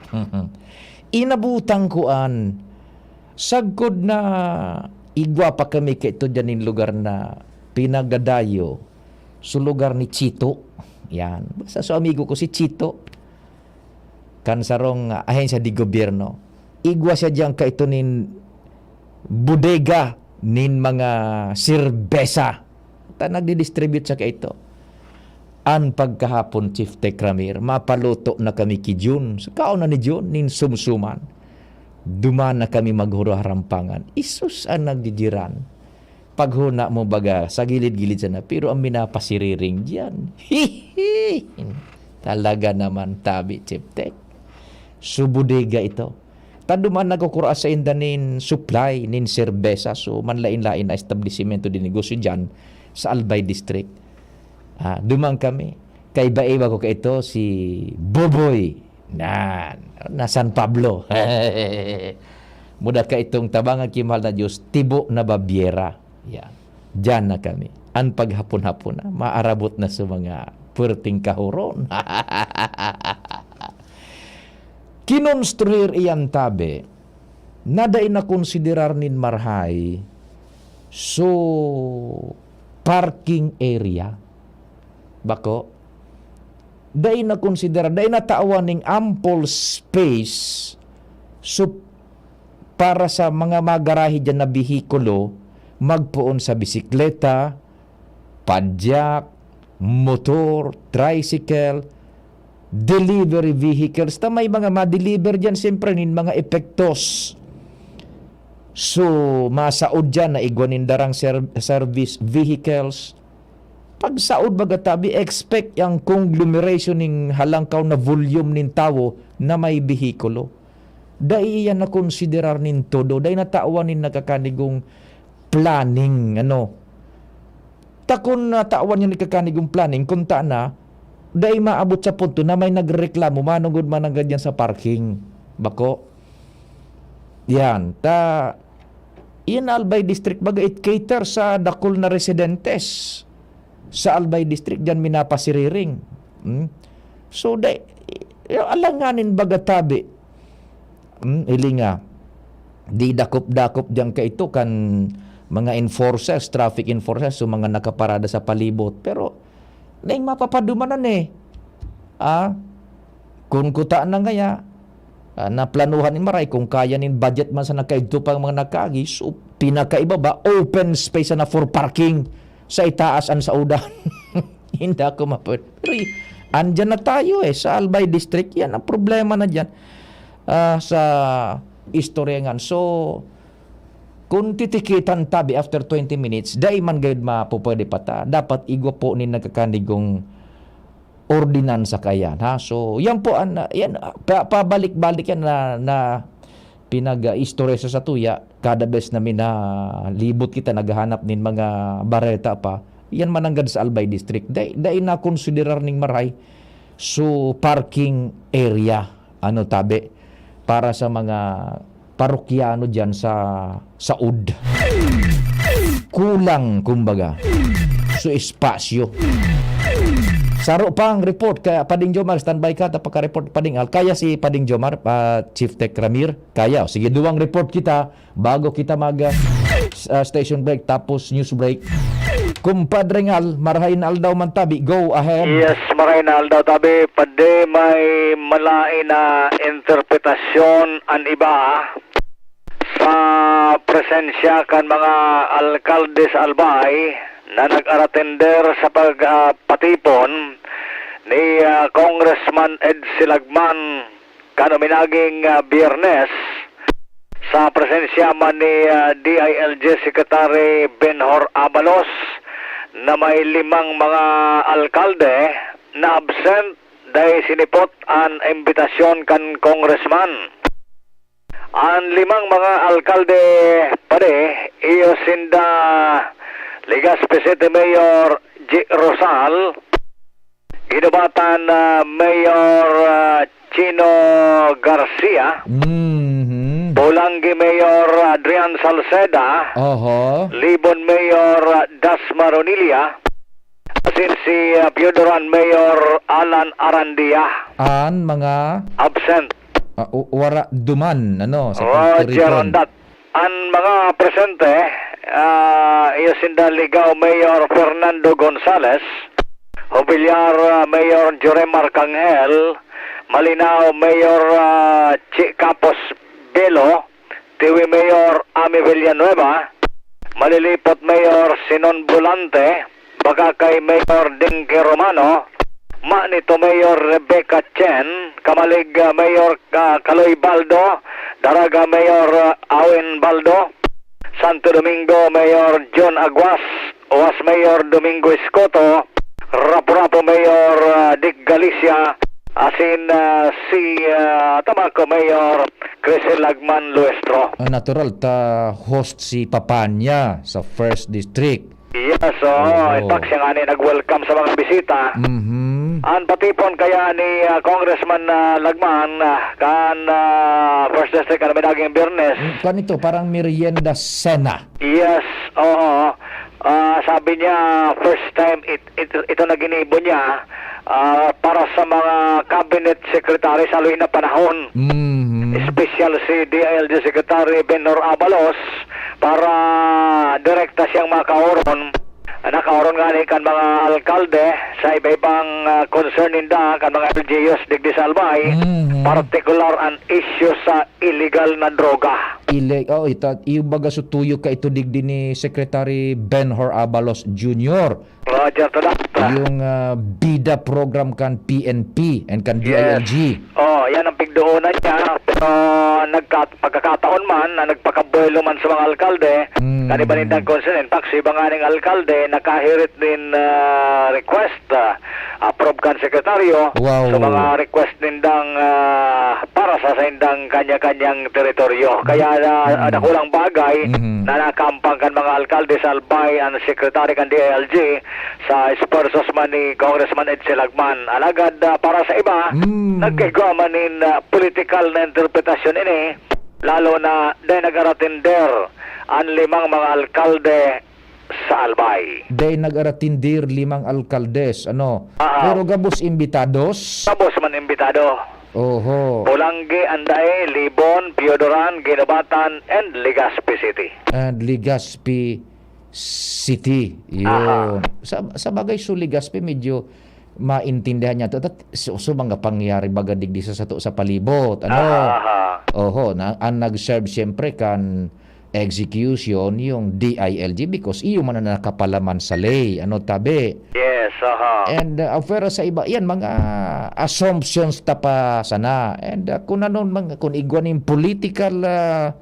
Inabutang ko an sagkod na igwa pa kami kaito dyan nin lugar na pinagdadayo. So, lugar ni Chito. Yan. Basta so, amigo ko si Chito. Kan sarong, ah, ahensya de gobyerno. Igwa siya diyan kaito nin bodega nin mga serbesa. Ta nagdi-distribute siya kaito. An pagkahapon, Chief Tech Ramir, mapaluto na kami ki Jun. Sa kaon na ni Jun, nin sumsuman. Duman na kami maghuro harampangan. Isus an nagdidiran. Paghuna mo baga, sa gilid-gilid sana, pero ang minapasiriring diyan. Hihi! Talaga naman, tabi, Chief Tech. So, bodega ito. Ta duman nagkukura sa inda nin supply, nin serbesa. So, manlain-lain na establisimento di negosyo diyan sa Albay District. Ah, duman kami. Kaiba-iba ko kaito, si Boboy. Nan, na San Pablo. Muda kaitong tabangan ki mahal na Diyos, Tibo na Babiera. Yan. Diyan na kami. An paghapon-hapon na, maarabot na sa mga puwerteng kahoron. Kinonstruir iyan tabi na dai nakonsiderar nin marahay So, parking area. Bako, dai nakonsidera, dai natawan ning ample space. So, para sa mga magarahe diyan na behikulo, magpoon sa bisikleta, padyak, motor, tricycle, delivery vehicles, ta may mga ma-deliver diyan, siyempre, nin mga epektos. So, masaod diyan na igwa nin darang ser-, service vehicles. Pagsaod, baga tabi, expect yang conglomeration nin halangkaw na volume nin tawo na may behikulo. Dai iyan nakonsiderar nin todo, dai natawan nin nakakanigong planning, ano. Ta kun natawan niya nagkakanigong planning, kun ta na, dai maabot sa punto na may nagrereklamo manongod mananggad yan sa parking. Bako. Yan. Ta, yan Albay District, baga, it cater sa dakul na residentes sa Albay District, diyan minapasiriring. Hmm? So, dai, alanganin baga tabi. Hmm, hiling nga, di dakop-dakop diyan kaito kan mga enforcers, traffic enforcers, so mga nakaparada sa palibot. Pero, naing mapapadumanan eh. Ah, kun kuta na ngaya, ah, naplanuhan ni Maray, kung kaya nin budget man sa nakaidto pang mga nakaagi, so, pinakaiba ba, open space na for parking sa itaas an saudan. Hindi ako mapwede. Pero y-, andyan na tayo eh, sa Albay District, yan ang problema na dyan. Ah, sa istorya ngan. So, kung titikitan tabi after twenty minutes, dai man gayud mapupwede pa ta. Dapat igwa po ni nagkakanigong ordinansa kayan, ha? So, yan po an, yan, pa-, pabalik-balik yan na, na pinag-istorya sa satuya. Kada bes na minalibot kita, naghahanap nin mga bareta pa. Yan mananggad sa Albay District. Dai, dai nakonsiderar ning Maray. So, parking area, ano, tabi, para sa mga parokyano diyan sa saod. Kulang, kumbaga, so espasyo. Saro pang report, kaya Pading Jomar, standby ka, ta pagka-report Pading Al. Kaya si Pading Jomar, ah, Chief Tech Ramir, kaya. O, sige, duwang report kita bago kita mag, ah, s-, ah, station break, tapos news break. Kumpadre Ngal, marahay na aldaw man tabi, go ahead. Yes, marahay na aldaw tabi. Padi may malain na interpretasyon an iba sa presensya kan mga alkalde sa Albay na nag-aratender sa pag, ah, patipon ni, ah, Congressman Ed Silagman kan uminaging, ah, Biyernes, sa presensya man ni, ah, D I L G Secretary Benhur Abalos, na may limang mga alkalde na absent dahil sinipot an imbitasyon kan congressman. An limang mga alkalde, padi, iyo sinda Legazpi City Mayor G Rosal, Guinobatan, ah, Mayor, ah, Chino Garcia, Mhm. Polangui Mayor Adrian Salceda, Oho. Libon Mayor, ah, Dasma Ronilla, asin si, ah, Pioduran Mayor Alan Arandia. An mga Absent. Ah, u-, wara duman, ano, sa Roger pagtiripon. Rondat. An mga presente, ah, iyo sinda Ligao Mayor Fernando Gonzales, Jobillar, ah, Mayor Juremar Cangel, Malinao Mayor, ah, Chi Capos Belo, Tiwi Mayor Ami Villanueva, Malilipot Mayor Sinon Volante, Bacacay Mayor Dinky Romano, Manito Mayor Rebecca Chen, Camalig, ah, Mayor, ah, Caloy Baldo, Daraga Mayor, ah, Awin Baldo, Santo Domingo Mayor John Aguas, Oas Mayor Domingo Escoto, Rapu-Rapu Mayor, ah, Dick Galicia, asin, ah, si, ah, Tabaco Mayor Crisel Lagman Luestro. Ah, natural ta host si Papania sa First District. Yes, oo. Oo. In fact, siya nga ni nag-welcome sa mga bisita. Mhm. An patipon kaya ni, ah, Congressman, ah, Lagman, ah, kan, ah, First District, ano, naging Biyernes. Mm, kuwan ito, parang merienda cena. Yes, oo. Ah, sabi niya, first time it-, it-, ito na ginibo niya, ah, para sa mga cabinet secretary sa haloy na panahon. Mhm. Special si D I L G Secretary Benhur Abalos, para direkta siyang makaoron, nakaoron ngani kan mga alkalde sa iba-ibang, ah, concern ninda, kan mga L G Us digdi sa Albay, Mhm. partikular an issue sa illegal na droga. Ile-, oh, ita-, iyo baga sa tuyo ka ito digdi ni Secretary Benhur Abalos Junior. Roger to that. Yung, ah, bida program kan P N P and kan Yes. D I L G. Oh, yan ang pigdoonan niya. Pero nagka-, pagkakataon man na nagpakabuelo man sa mga alkalde, Mm. kan iba nindang concern. In fact, sa iba nganing alkalde, nakahirit nin, ah, request, ah, approve kan sekretaryo Wow. sa mga request nindang, ah, para sa saindang kanya-kanyang teritoryo. Kaya na, Mm. dakulang bagay Mhm. na nakampang kan mga alkalde sa Albay ang sekretary kan D I L G sa esfuerzos man ni Congressman Edsel Lagman. Alagad, ah, para sa iba, Mm. nagkaigwa man nin, ah, politikal na interpretasyon ini, lalo na dahil nag-aratender ang limang mga alkalde sa Albay. Dahil nag-aratindir limang alkaldes, ano? Ah. Pero gabos imbitados? Gabos man imbitado. Oho. Polangui, Andae, Libon, Piodoran, Guinobatan, and Legazpi City. And Legazpi City. Yun. Aha. Sa, sa bagay, so Legazpi medyo maintindihan niya to. Tat-, so, so mga pangyayari baga digdi sa sato sa palibot. Ano? Aha, aha. Oho, na, ang nag-serve siyempre kan execution yung D I L G because iyo man ang nakapalaman sa ley. Ano, tabi? Yes, aha. And, uh, pero sa iba, yan, mga assumptions ta pa sana. And, uh, kung ano, mga, kung igwa nin political, uh,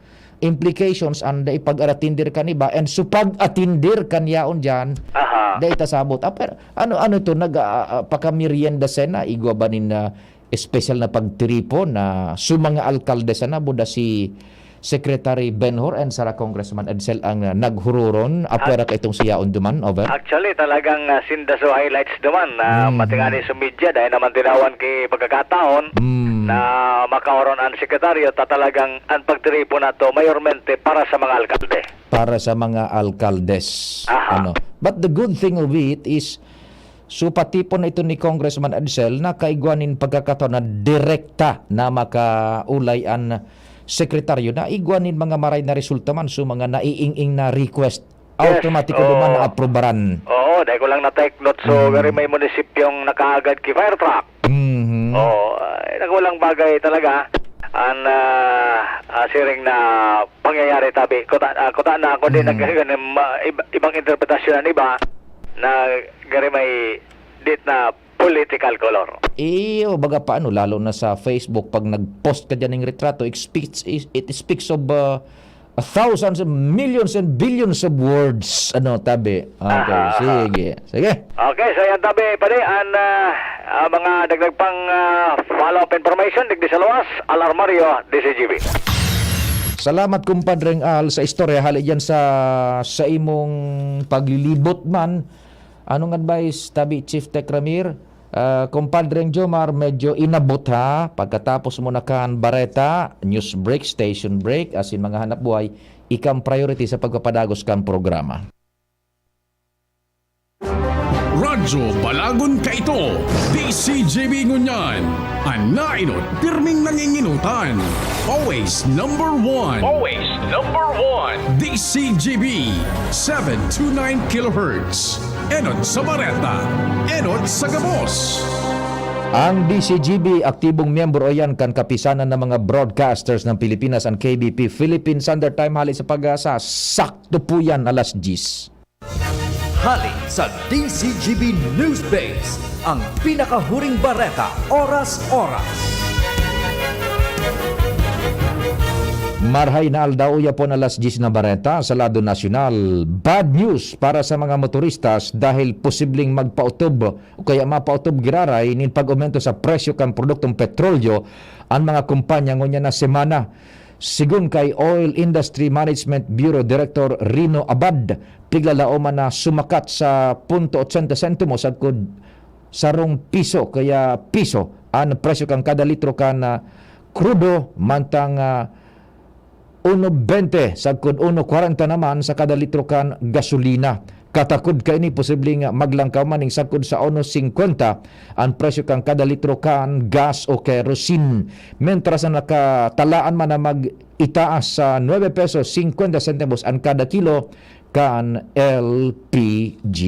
implications, ang dai pag-aratindir kan iba, and so pag-atindir kan yaon dyan, Aha. dai ta sabot. Ah, pero ano, ano to, nag, ah, ah, pakamerienda sana, igwa ba nin, ah, espesyal na pagtiripon na su mga alkalde sana, buda si Secretary Benhur and sara Congressman Edsel ang, ah, naghururon, apwera Ac- ka itong siyaon duman, over? Actually, talagang, ah, sinda so highlights duman na Mm. pati nga ni sa media, dahil naman tinawan ki pagkakataon Mm. na makaoron ang sekretaryo, ta talagang ang pagtiripon nato mayormente para sa mga alkalde. Para sa mga alkaldes. Aha. Ano? But the good thing of it is, so patipon na ito ni Congressman Edsel na kaigwa nin pagkakataon na direkta na makaulay an sekretaryo na igwa nin mga maray na resulta man so mga naiing-ing na request, Yes, automatic oo. naman na aprobaran. Oo, dahil ko lang na-take note. So, Mm. gari may munisipyong nakaagad ki fire truck. Mhm. Oo, ay, naku, walang bagay talaga. Ang, ah, ah, siring na pangyayari, tabi. Kuta, ah, kuta na ako din Mm. nagkakaroon ng ma-, iba, ibang interpretasyon ng iba na gari may dit na political color. Iyo, baga pa ano, lalo na sa Facebook, pag nag-post ka dyan ng retrato, it speaks, it speaks of, uh, thousands, millions, and billions of words. Ano, tabi? Okay, Aha, aha. sige. Sige. Okay, so yan, tabi, pare, ang, ah, ah, mga dagdag pang, ah, follow-up information, digdi sa luwas, Al Armario, D C G B. Salamat, kumpadreng Al, sa istorya. Hali dyan sa, sa imong paglilibot man. Anong advice, tabi, Chief Tech Ramir? Ah, kumpadreng Jomar, medyo inabot, ha? Pagkatapos mo na kan bareta, news break, station break, asin mga hanap buhay, ikang priority sa pagpapadagos kan programa. Radyo Balagon kaito, D C G B ngunyan. An nainot, pirming nanginginotan. Always number one. Always number one. D C G B, seven two nine kilohertz. Enot sa bareta, enot sa gabos. Ang D C G B, aktibong miyembro iyan kan Kapisanan ng mga Broadcasters ng Pilipinas, ang K B P Philippine Standard Time, hali sa PAGASA. Sakto po yan, alas diyes. Hali sa D C G B News Base, ang pinakahuring bareta, oras-oras. Marhay na aldaw, yapon alas diyes na bareta sa lado nasyonal. Bad news para sa mga motoristas dahil posibleng magpaotob o kaya mapaotob giraray nin pag-aumento sa presyo kan produktong petrolyo an mga kumpanya ngunyan na semana. Sigon kay Oil Industry Management Bureau Director Rino Abad, piglalaoman na sumakat sa punto otsenta sentimo sagkod sarong piso kaya piso an presyo kan kada litro kan, ah, krudo, mantang, ah, uno bente sagkod uno kwarenta naman sa kada litro kan gasolina. Katakod kaini, posible nga maglangkaw man ning sagkod sa uno singkwenta an presyo kan kada litro kan gas o kerosene. Mentras na nakatalaan man na mag-itaas sa nuebe pesos singkwenta sentimos an kada kilo kan L P G.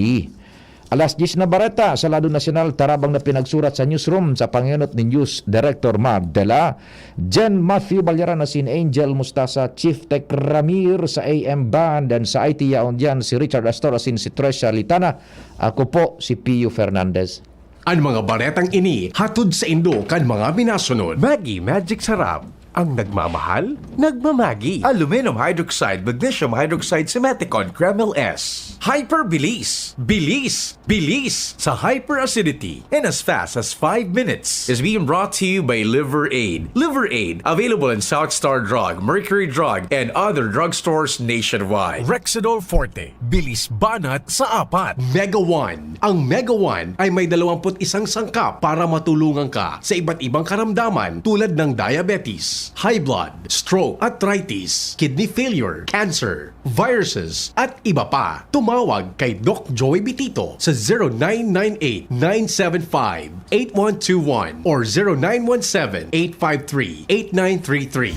Alas diyes na bareta sa lado nasyonal, tarabang na pinagsurat sa newsroom sa pangenot ni News Director Mar Dela, Jen Matthew Balyaran asin Angel Mustasa, Chief Tech Ramir sa A M Band, and sa I T yaon diyan si Richard Astor asin si Tresha Litana. Ako po si Pio Fernandez. An mga baretang ini hatod saindo kan mga minasunod. Maggi Magic Sarap. Ang nagmamahal, nagmamagi. Aluminum hydroxide, magnesium hydroxide, Simeticone, Kremil S. Hyper Bilis. Bilis. Bilis sa hyperacidity. In as fast as five minutes. Is being brought to you by Liver Aid. Liver Aid, available in South Star Drug, Mercury Drug, and other drugstores nationwide. Rexidol Forte. Bilis banat sa apat. Mega One. Ang Mega One ay may dalawampu't isang sangkap para matulungan ka sa iba't ibang karamdaman tulad ng diabetes, high blood, stroke, arthritis, kidney failure, cancer, viruses, at iba pa. Tumawag kay Doc Joy Bitito sa zero nine nine eight nine seven five eight one two one or zero nine one seven eight five three eight nine three three.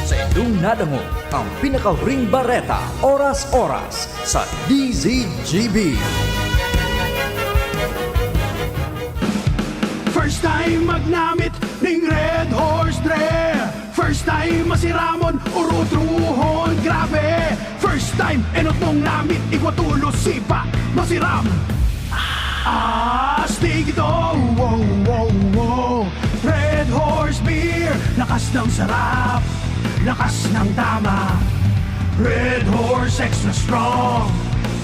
Sa indong nadangog ang pinakahuring bareta, oras-oras, sa D Z G B. First time magnamit ning Red Horse, dre. First time masiramon, urutrohon, grabe. First time, enot mong namit, igwa tulos, sipa, masiram. Astig ito, wow, wow, wow. Red Horse Beer, lakas ng sarap, lakas ng tama. Red Horse Extra Strong,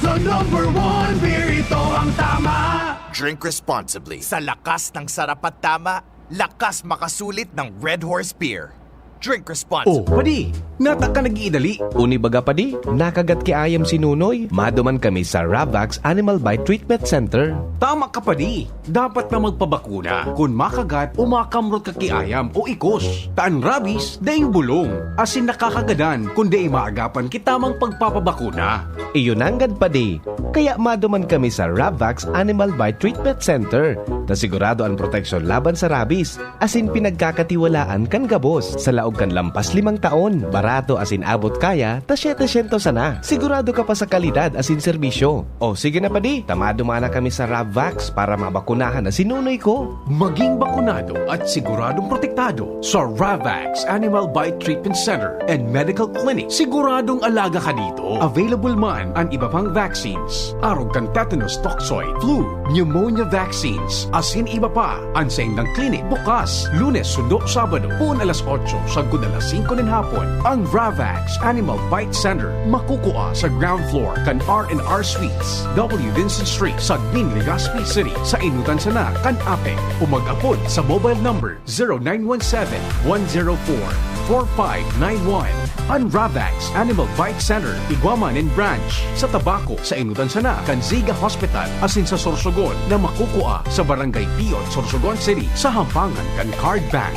the number one beer, ito ang tama. Drink responsibly. Sa lakas ng sarap at tama, lakas makasulit ng Red Horse Beer. Drink Oh, responsibly. Padi, nata ka nag-iidali. Uni baga, Padi, nakagat ki ayam si Nunoy. Maduman kami sa Ravax Animal Bite Treatment Center. Tama ka, Padi. Dapat na magpabakuna kun makagat o makamrot ka ki ayam o ikos. Ta an rabies, daing bulong, asin nakakagadan kun dai maagapan ki tamang pagpapabakuna. Iyo nanggad, Padi. Kaya maduman kami sa Ravax Animal Bite Treatment Center, ta sigurado an proteksyon laban sa rabies. Asin pinagkakatiwalaan kan gabos. Sa laog kan lampas limang taon, barato asin abot kaya ta setecientos sana. Sigurado ka pa sa kalidad asin serbisyo. O sige na, Padi, ta maduman na kami sa Ravvax para mabakunahan na si Nunoy ko. Maging bakunado at siguradong protektado sa Ravax Animal Bite Treatment Center and Medical Clinic. Siguradong alaga ka dito. Available man an iba pang vaccines, arog kan tetanus toxoid, flu, pneumonia vaccines, asin iba pa. An saindang klinik bukas Lunes sundo Sabado, poon alas otso sagkod alas singko nin hapon. Ang Ravax Animal Bite Center makukua sa ground floor kan R and R Suites, W Vincent Street, Sagmin, Legazpi City, sa enotan sana kan APEC, o mag-apod sa mobile number zero nine one seven, one zero four, four five nine one. An Ravax Animal Bite Center, igwa man nin branch sa Tabaco, sa enotan sana kan Ziga Hospital, asin sa Sorsogon na makukua sa Barangay Piot, Sorsogon City, sa hampangan kan Card Bank.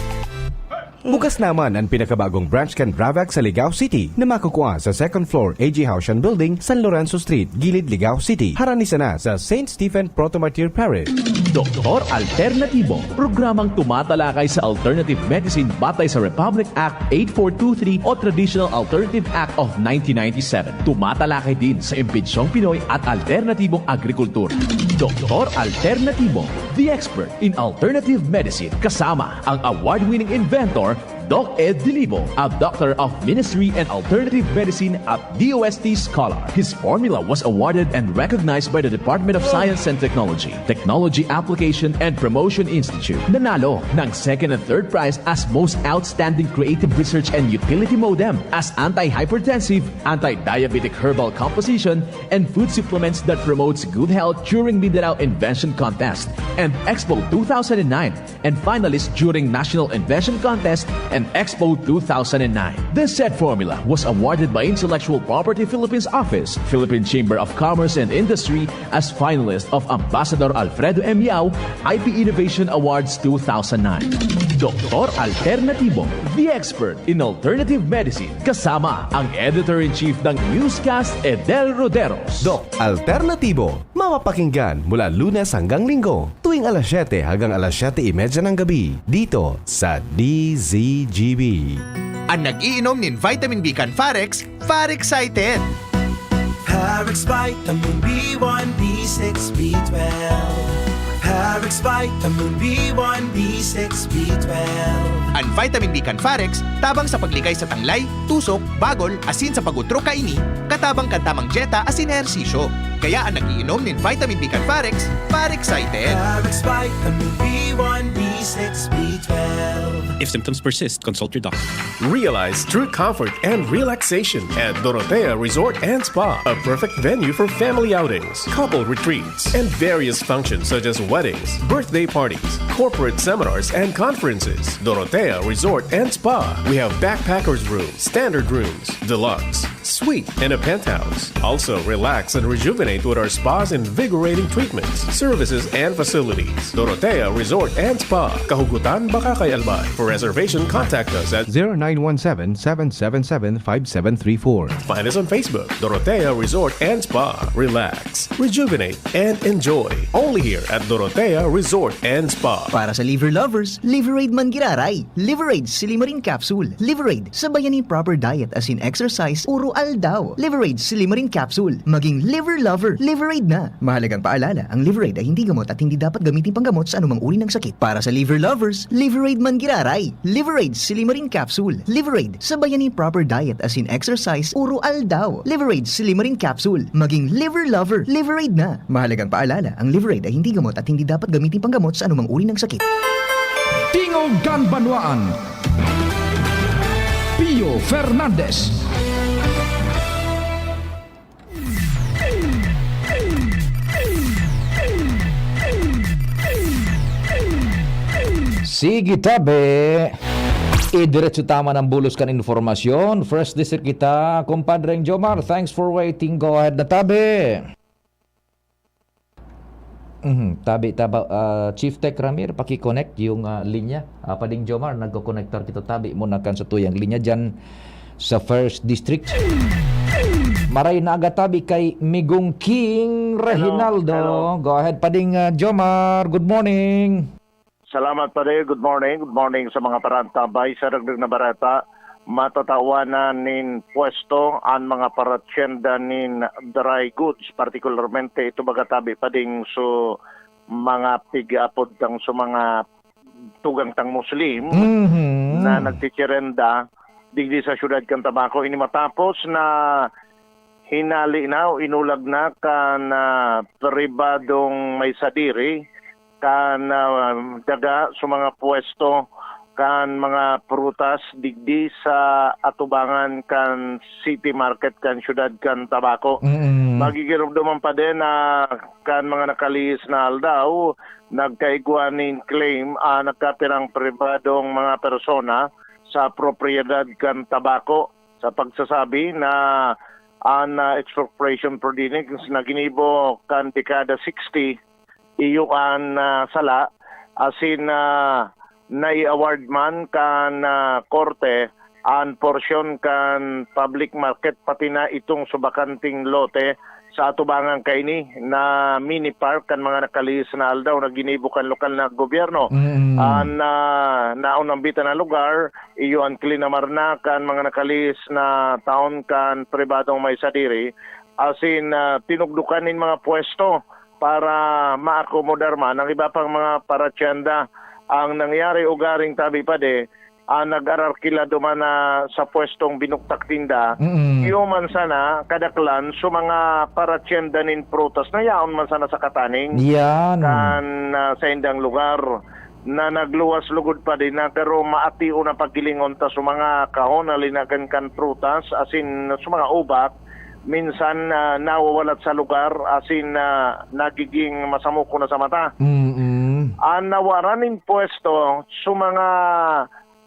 Bukas naman an pinakabagong branch kan Ravax sa Ligao City na makukua sa second floor A G Haushan Building, San Lorenzo Street, Gilid, Ligao City. Harani sana sa Saint Stephen Proto-Martyr Parish. Doktor Alternatibo, programang tumatalakay sa alternative medicine batay sa Republic Act eight four two three o Traditional Alternative Act of nineteen ninety-seven. Tumatalakay din sa imbentsyong Pinoy at alternatibong agrikultura. Doktor Alternatibo, the expert in alternative medicine, kasama ang award-winning inventor, Doc Ed Dilibo, a Doctor of Ministry and Alternative Medicine at D O S T scholar. His formula was awarded and recognized by the Department of Science and Technology, Technology Application and Promotion Institute. Nanalo ng second and third prize as Most Outstanding Creative Research and Utility Modem as anti-hypertensive, anti-diabetic herbal composition, and food supplements that promotes good health during Mindanao Invention Contest and Expo two thousand nine, and finalist during National Invention Contest and Expo two thousand nine. This said formula was awarded by Intellectual Property Philippines Office, Philippine Chamber of Commerce and Industry as finalist of Ambassador Alfredo M. Yao I P Innovation Awards two thousand nine. Doktor Alternativo, the expert in alternative medicine, kasama ang editor-in-chief ng newscast, Edel Roderos. Doc Alternativo, mapapakinggan mula Lunes hanggang Linggo, tuwing alas siyete hanggang alas siyete y media ng gabi, dito sa D Z G B. An nag-iinom nin vitamin B kan Farex, Farexcited. Parex Vitamin B one, B six, B twelve. Parex Vitamin B one, B six, B twelve. An vitamin B kan Farex, tabang sa pagligay sa tanglay, tusok, bagol, asin sa pag-utro kaini, katabang kan tamang dyeta asin ehersisyo. Kaya an nag-iinom nin vitamin B kan Farex, Farexcited. Parex Vitamin B one, B six, B twelve. If symptoms persist, consult your doctor. Realize true comfort and relaxation at Dorotea Resort and Spa, a perfect venue for family outings, couple retreats, and various functions such as weddings, birthday parties, corporate seminars, and conferences. Dorotea Resort and Spa. We have backpackers room, standard rooms, deluxe, suite, and a penthouse. Also, relax and rejuvenate with our spa's invigorating treatments, services, and facilities. Dorotea Resort and Spa, Kahugutan, Bacacay, Albay. For reservation, contact us at zero nine one seven, seven seven seven, five seven three four. Find us on Facebook, Dorotea Resort and Spa. Relax, rejuvenate, and enjoy. Only here at Dorotea Resort and Spa. Para sa liver lovers, Liverade man giraray. Liverade Silimarin Capsule. Liverade, sabayan nin proper diet asin exercise oro aldaw. Liverade Silimarin Capsule. Maging liver lover, Liverade na. Mahalagang paalala, ang Liverade ay hindi gamot at hindi dapat gamitin panggamot sa anumang uri ng sakit. Para sa liver lovers, Liverade man giraray. Liverade Silimarin Capsule. Liverade, sabayan nin proper diet asin exercise oro aldaw. Liverade Silimarin Capsule. Maging liver lover, Liverade na. Mahalagang paalala, ang Liverade ay hindi gamot at hindi dapat gamitin panggamot sa anumang uri ng sakit. Tingog kan Banwaan, Pio Fernandez. Sige, tabi. Idiretso ta man ang bulos kan informasyon. First District kita, Compadreng Jomar. Thanks for waiting. Go ahead na, tabi. Mhm, tabi, taba, ah, Chief Tech Ramir, paki-connect yung, ah, linya. Ah, Pading Jomar, nagko-connectar kita, tabi, muna kan satuyang linya dyan sa First District. Maray na aga, tabi, kay Migong King Reginaldo. Hello. Go ahead, Pading, ah, Jomar. Good morning. Salamat, Padi. Good morning. Good morning sa mga paraantabay. Sa dagdag na bareta, matatawanan nin pwesto an mga paratyenda nin dry goods, partikularmente ito baga, tabi, Pading, so mga pig-aapod tang, so mga tugang tang Muslim Mhm. na nagtitirenda digdi sa siyudad kan Tabaco. Ini matapos na hinali na o inulag na kan, ah, pribadong may sadiri kan, ah, daga sa mga pwesto kan mga prutas digdi sa atubangan kan City Market kan siyudad kan Tabaco. Mm. Magigiromdoman pa din na kan mga nakalihis na aldaw, nagkaigwa nin claim ang nagkapirang pribadong mga persona sa propiedad kan Tabaco sa pagsasabi na an, ah, expropriation proceedings na ginibo kan dekada sixty, iyo an, ah, sala, asin, ah, nai-award man kan, ah, korte an porsyon kan public market, pati na itong subakanting lote sa atubangan kaini na mini park kan mga nakalihis na aldaw na ginibo kan lokal na gobyerno. Mm. An, ah, naunambitan na lugar, iyo an klinamar na kan mga nakalihis na taon kan pribadong may sadiri, asin, ah, tinugdukan nin mga pwesto para maakomodar man ang iba pang mga paratyenda. Ang nangyari ugaring tabi pa di, ah, nag-ararkila duman na sa pwestong binuktak ninda, Mm. iyo man sana kadaklan sa mga paratyenda nin prutas na yaon man sana sa kataning Yan. kan, ah, saindang lugar na nagluwas lugod pa din na, pero maati o napaghilingon ta sa mga kahon na linagan kan prutas, asin sa mga ubat, minsan, ah, nawawalat sa lugar, asin, ah, nagiging masamoko na sa mata. Mm-mm. Ang nawaran nin pwesto sa mga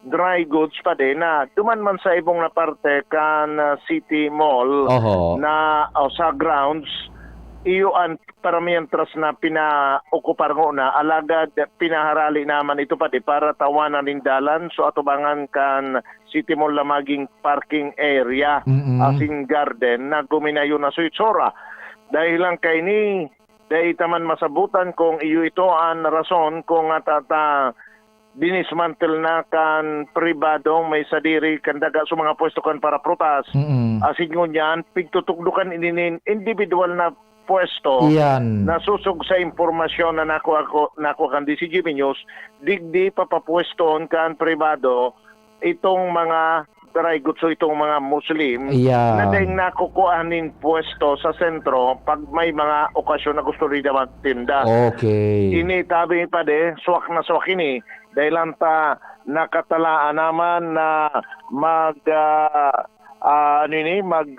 dry goods pa din na duman man sa ibong na parte kan, ah, City Mall Oho. na, o sa grounds, iyo an para mientras na pinaokupar ngona, alagad pinaharali naman ito padi para tawanan nin dalan, so atubangan kan City Mall na maging parking area, Mm. asin garden na guminayo na sa itsura. Dahil lang kaini, dai ta man masabutan kung iyo ito an rason kung nga ta, ta dinismantle na kan pribadong may sadiri kan daga sa mga pwesto kan paraprutas. Mm. Asin ngunyan, pigtutugdokan ini nin individual na pwesto Iyan. na susog sa impormasyon na nakuha ko, nakuha kan D C G B News, digdi papapwestoon kan pribado itong mga dry goods o itong mga Muslim Iyan. na dayong nakukuha nin pwesto sa sentro pag may mga okasyon na gusto nila magtinda. Okay. Ini tabi pa de, swak na swak ini. Dahil lang ta nakatalaan naman na mag, ah, ah, ano ini, mag,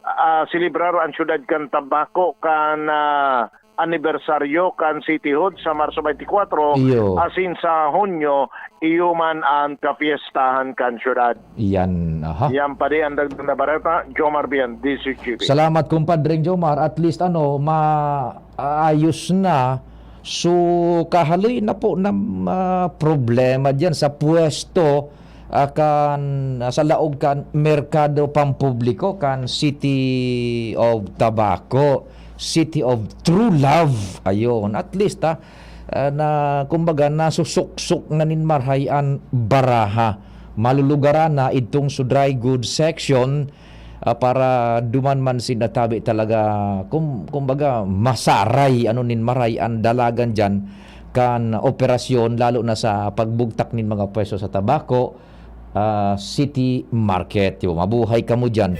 ah, selebrar ang siyudad kan Tabaco kan, ah, anibersaryo kan cityhood sa Marso twenty-four, Iyo. asin sa Hunyo, iyo man ang kapiestahan kan siyudad. Iyan, aha. Yan pa di ang dagdag na bareta, Jomar Bian, D C G B. Salamat, Compadre Jomar. At least, ano, maayos na. So, kahaloy na po na, ah, problema diyan sa pwesto, ah, kan, ah, sa laog kan merkado pampubliko kan City of Tabaco, City of True Love. Ayun, at least, ah, ah, na, kumbaga, nasusuksok na nin marahay an baraha. Malulugaran na idtong sa dry goods section, ah, para duman man sinda tabi talaga, kum-, kumbaga, masaray, ano, nin maray an dalagan diyan kan operasyon, lalo na sa pagbugtak nin mga pwesto sa Tabaco, ah, City Market. Yo, mabuhay kamo diyan.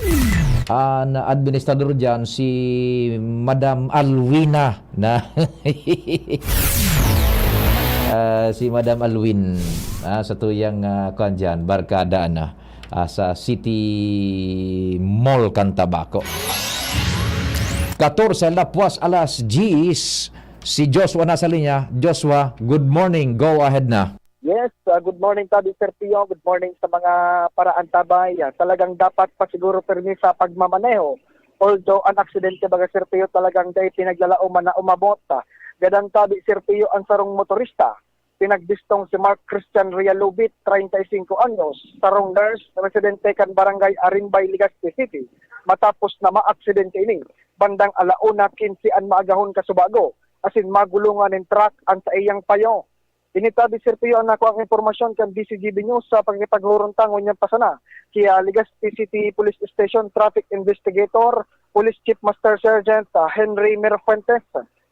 An administrador diyan, si Madam Alwina na, ah, si Madam Alwin, ah, sa tuyang, ah, kuwan diyan, barkada na, ah, sa City Mall kan Tabaco. Katorse lapwas alas diyes, si Joshua nasa linya. Joshua, good morning. Go ahead na. Yes, ah, good morning, Tabi Sir Pio. Good morning sa mga paraantabay. Ah, talagang dapat pa siguro pirmi sa pagmamaneho. Although an aksidente, baga, Sir Pio, talagang dai pinaglalaoman na umabot, ah, gadan, Tabi Sir Pio, ang sarong motorista. Pinagbistong si Mark Christian Realubit, treinta y cinco anyos, sarong nurse, residente kan Barangay Arimbay, Legazpi City, matapos na maaksidente ini bandang ala una quince an maagahon kasubago, asin magulungan nin truck an saiyang payo. Ini, Tabi Sir Pio, an nakuang impormasyon kan D C G B News sa pakikipaghuron ta ngunyan pa sana ki, ah, Legazpi City Police Station Traffic Investigator, Police Chief Master Sergeant, ah, Henry Mirafuentes.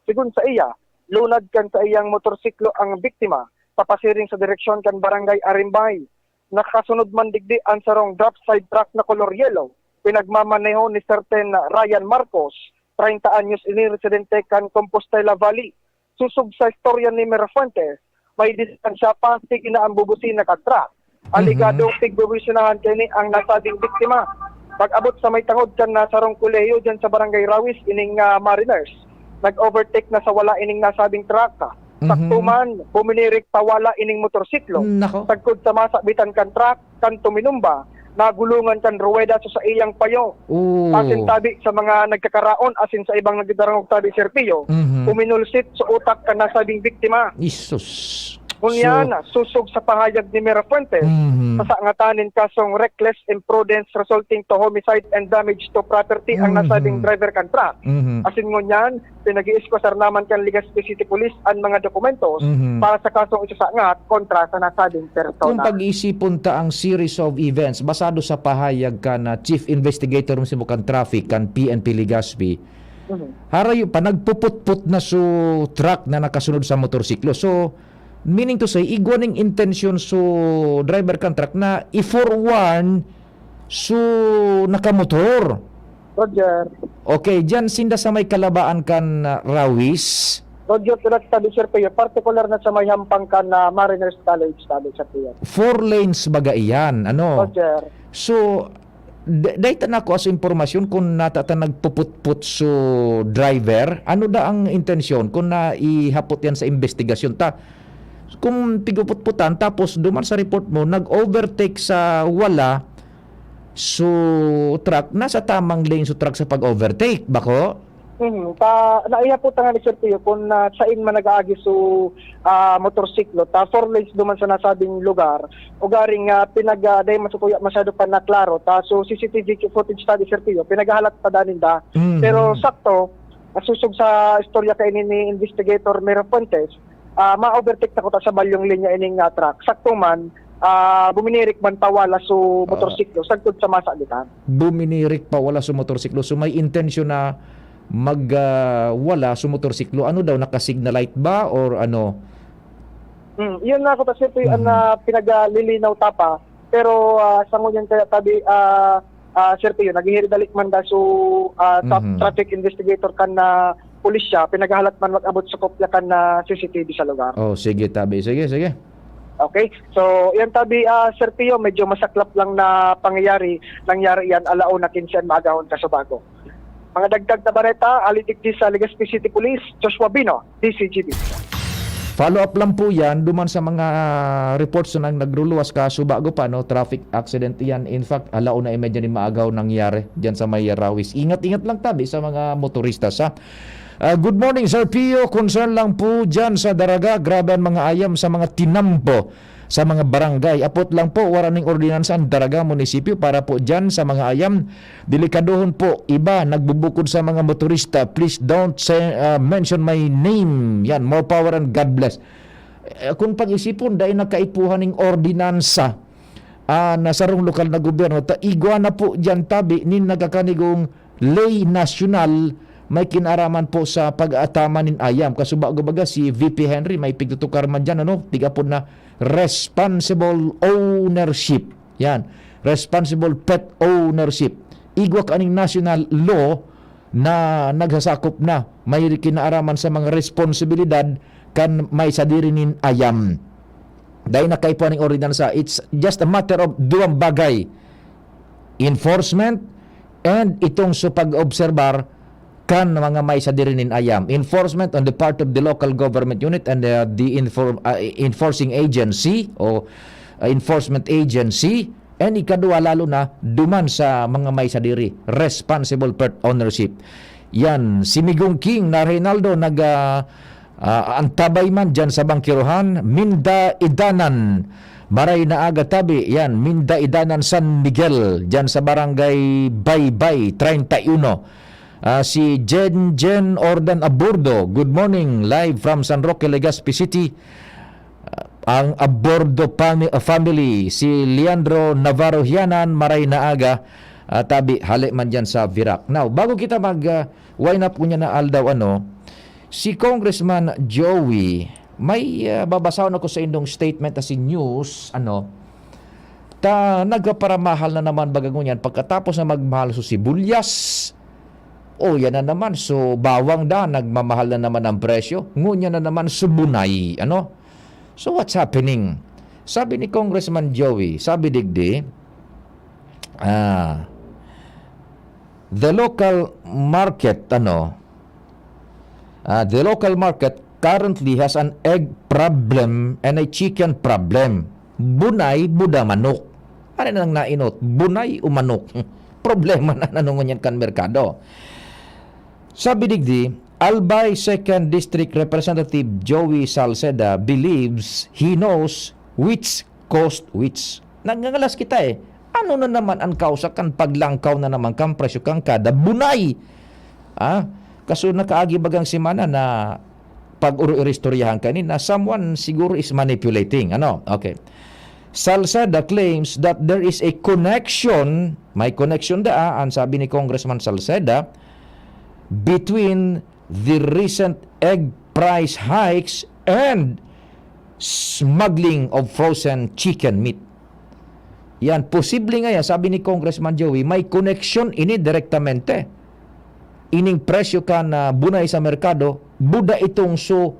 Segun saiya, lunad kan saiyang motorsiklo ang biktima papasiring sa direksyon kan Barangay Arimbay. Nakasunod man digdi an sarong drop side truck na kolor yellow, pinagmamaneho ni Serten Ryan Marcos, treinta anyos ini, residente kan Compostela Valley. Susog sa istorya ni Mirafuentes, may distansya pa, sige na ang bubusina kan truck. Alegado, Mhm. pigbubusinahan kaini ang nasabing biktima. Pag-abot sa may tangod kan nasarong kolehiyo diyan sa Barangay Rawis, ining, ah, Mariners, nag-overtake na sa wala ining nasabing truck. Mhm. Sakto man, buminirik pawala ining motorsiklo. Nako. Sagkod sa masabitan kan truck, kan tuminumba, nagulungan kan ruweda sa saiyang payo. Oo. Asin tabi sa mga nagkakaraon asin sa ibang nagdadarangog, Tabi Sir Pio, Mhm. uminulsit sa utak kan nasabing biktima. Isus. Ngunyan, So susog sa pahayag ni Mirafuentes, Mhm. sasangatan nin kasong reckless imprudence resulting to homicide and damage to property ang Mhm. nasabing driver kan truck. Mhm. Asin ngunyan, pinag-iiskusar naman kan Legazpi City Police an mga dokumentos Mhm. para sa kasong isasangat kontra sa nasabing persona. Kung pag-iisipon ta ang series of events, basado sa pahayag kan Chief Investigator mismo kan traffic, kan P N P Legazpi, Mhm. harayo pa, nagpuputput na su truck na nakasunod sa motorsiklo. So, meaning to say, igwa ning intensyon su driver kan truck na i-forewarn su nakamotor. Roger. Okay, diyan sinda sa may kalabaan kan, ah, Rawis. Roger, correct, Tabi Sir Pio. Partikular na sa may hampang kan, ah, Mariners College, Tabi Sir Pio. Four lanes baga iyan, ano? Roger. So, d-, dai ta nako as impormasyon kung nata ta nagpuputput su driver. Ano da ang intensyon kung naihapot yan sa investigasyon ta? kung piguputputan, tapos duman sa report mo, nag-overtake sa wala, so truck, nasa tamang lane so truck sa pag-overtake, bako? Mhm. Ta, naiya po tangan ni Sir Pio kung, ah, sain man nag-aagi so, ah, motorsiklo. Ta four lanes duman sa nasabing lugar. Ugaring, ah, pinag, ah, dahil masukuya masyado pa na klaro. Ta, so C C T V footage study, Sir Pio, pinaghahalat pa danin da. Mhm. Pero sakto, nasusog sa istorya kaini ni Investigator Mira Fuentes, ah, ma-overtake na kuta sa balyong linya ining, ah, truck. Sakto man, ah, buminirik man pawala so Ah. motorsiklo sagkod sa masabitan. Buminirik pawala so motorsiklo. So, may intensyon na mag, ah, wala so motorsiklo. Ano daw, naka-signal light ba or ano? Hmm, yun na kuta, Sir Pio, ang, Mhm. ah, pinagalilinaw ta pa. Pero, ah, sa ngunyan kaya tabi, ah, ah, Sir Pio, naghihiridalik man da so, ah, sa Mhm. traffic investigator kan na pulisya, pinaghahalat man mag-abot sa kopya kan na C C T V sa lugar. Oh, sige, tabi. Sige, sige. Okay. So, yan tabi, ah, Sir Pio, medyo masaklap lang na pangyayari. Nangyari yan, ala una quince an maagahon kasubago. Mga dagdag na bareta, ali digdi sa Legazpi City Police, Joshua Bino, D C G B. Follow up lang po yan, duman sa mga reports na nagruluwas kasubago pa, no? Traffic accident yan. In fact, ala una imedya ni maagaw nangyari dyan sa may Rawis. Ingat-ingat lang tabi sa mga motorista, sa Ah, good morning, Sir Pio. Concern lang po dyan sa Daraga. Grabe ang mga ayam sa mga tinampo sa mga barangay. Apot lang po, wala ning ordinansa ang Daraga Munisipyo para po dyan sa mga ayam. Delikadohon po, iba nagbubukod sa mga motorista. Please don't say, ah, mention my name. Yan, more power and God bless. Eh, kung pag-isipon, dahil nakaipuhan ning ordinansa, ah, na sarong lokal na gobyerno, ta igwa na po dyan tabi nin nagkakanigong ley nasyonal may kinaraman po sa pag-aataman nin ayam. Kasubago baga si V P Henry, may pigtutukar man dyan, ano? Tiga po na responsible ownership. Yan. Responsible pet ownership. Igwa kaning national law na nagsasakop na may kinaaraman sa mga responsibilidad kan may sadiri nin ayam. Dahil nakaipuhan ning ordinansa, it's just a matter of duwang bagay. Enforcement and itong sa pag-obserbar kan mga may sadiri nin ayam. Enforcement on the part of the local government unit and, uh, the inform-, uh, enforcing agency o, uh, enforcement agency. And ikadua, lalo na duman sa mga may sadiri, responsible pet ownership. Yan, si Migong King na Reynaldo nag, ah, ah, antabay man dyan sa Bangkirohan, Minda Idanan, maray na aga tabi, yan, Minda Idanan San Miguel, dyan sa Barangay Baybay, treinta y uno. Ah, si Jen Jen Ordan Aburdo, good morning, live from San Roque, Legazpi City. Ah, ang Aburdo pami-, ah, family, si Leandro Navarro Hianan, maray na aga, ah, tabi, hale man dyan sa Virac. Now, bago kita mag, ah, wind up kunya na aldaw, ano, si Congressman Joey, may, ah, babasahon ako sa indong statement na si news, ano, ta nagpaparamahal na naman baga ngunyan pagkatapos na magmahal so sibuyas. O, yan na naman. So, bawang da, nagmamahal na naman ang presyo. Ngunyan na naman, so bunay. Ano? So, what's happening? Sabi ni Congressman Joey, sabi digdi, ah, the local market, ano, ah, the local market currently has an egg problem and a chicken problem. Bunay, buda manok. Ano nang nainot? Bunay o manok? Problema na nanungon yan kan merkado. Sabi digdi, Albay Second District Representative Joey Salceda believes he knows which caused which. Nagngangalas kita eh. Ano na naman ang kausa kan paglangkaw na naman kan presyo kan kada bunay? Ah, kaso nakaagi bagang semana na pag-uri-uri istoryahan kanina, someone siguro is manipulating. Ano? Okay. Salceda claims that there is a connection, may connection daa, ang sabi ni Congressman Salceda, between the recent egg price hikes and smuggling of frozen chicken meat. Yan, posible nga yan, sabi ni Congressman Joey, may koneksyon ini direktamente. Ining presyo kan, ah, bunay sa merkado, buda itong so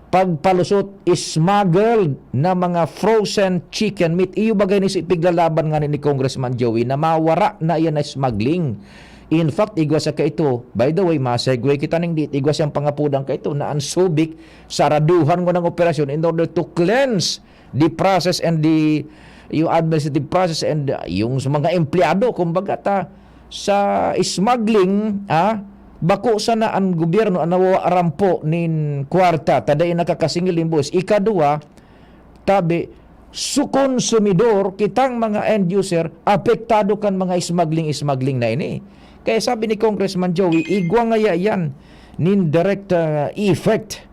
pagpalusot, smuggled na mga frozen chicken meat. Iyo bagay ni si piglalaban nga ni Congressman Joey na mawara na iyan na smuggling. In fact, igwa sa kaito, by the way, ma-segue kita ning dit, igwa siyang pangapodan kaito na ang Subic, saraduhan ngunang operasyon in order to cleanse the process and the, yung administrative process and, uh, yung sa mga empleyado, kumbaga ta, sa smuggling, ah, bako sana ang gobyerno ang nawawarampo nin kwarta, ta dai nakakasingil nin buhis. Ikaduwa, tabi, su konsumidor, kitang mga end user, apektado kan mga smuggling-smuggling na ini. Kaya sabi ni Congressman Joey, igwa ngaya yan nin direct, ah, effect,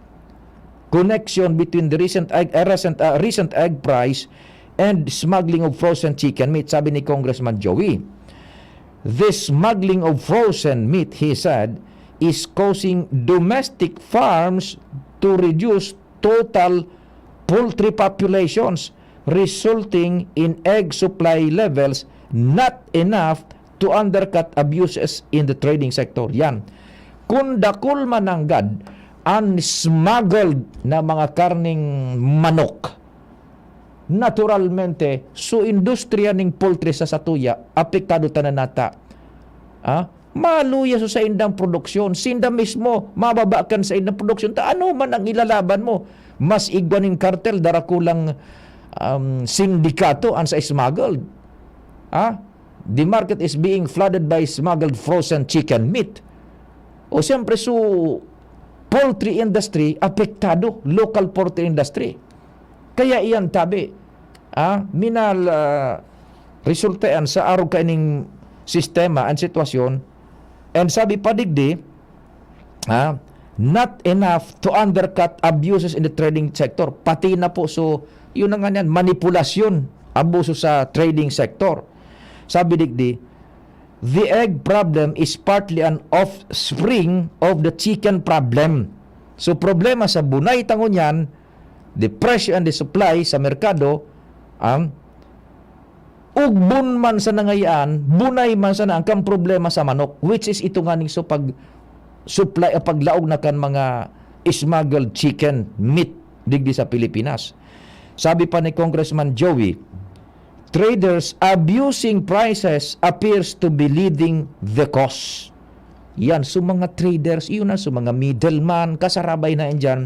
connection between the recent egg, ah, recent, ah, recent egg price and smuggling of frozen chicken meat, sabi ni Congressman Joey. This smuggling of frozen meat, he said, is causing domestic farms to reduce total poultry populations, resulting in egg supply levels not enough to undercut abuses in the trading sector. Yan. Kung dakul man nanggad an smuggled na mga karneng manok, naturalmente, so industriya ning poultry sa satuya, apektado tanan nata. Ah, maluya so saindang produksyon. Sinda mismo, mababa kan saindang produksyon. Ta ano man ang ilalaban mo? Mas igwa ning kartel, darakulang, um, sindikato an sa smuggled. Ah, the market is being flooded by smuggled frozen chicken meat. O siyempre, so poultry industry apektado, local poultry industry. Kaya iyan tabi, ah, minal, ah, resulta yan sa arog kaining sistema and sitwasyon. And sabi pa digdi, ah, not enough to undercut abuses in the trading sector. Pati na po, so, yun na nga niyan, manipulasyon, abuso sa trading sector. Sabi digdi, the egg problem is partly an offspring of the chicken problem. So, problema sa bunay tangon yan, the presyo and the supply sa merkado, ang ugbon man sa nangayaan, bunay man sana ang kan problema sa manok, which is ito nga ning so pag supply, ah, paglaog na kan mga smuggled chicken meat digdi sa Pilipinas. Sabi pa ni Congressman Joey, traders abusing prices appears to be leading the cause. Yan, so mga traders, iyon na, so mga middleman, kasarabay na yan dyan.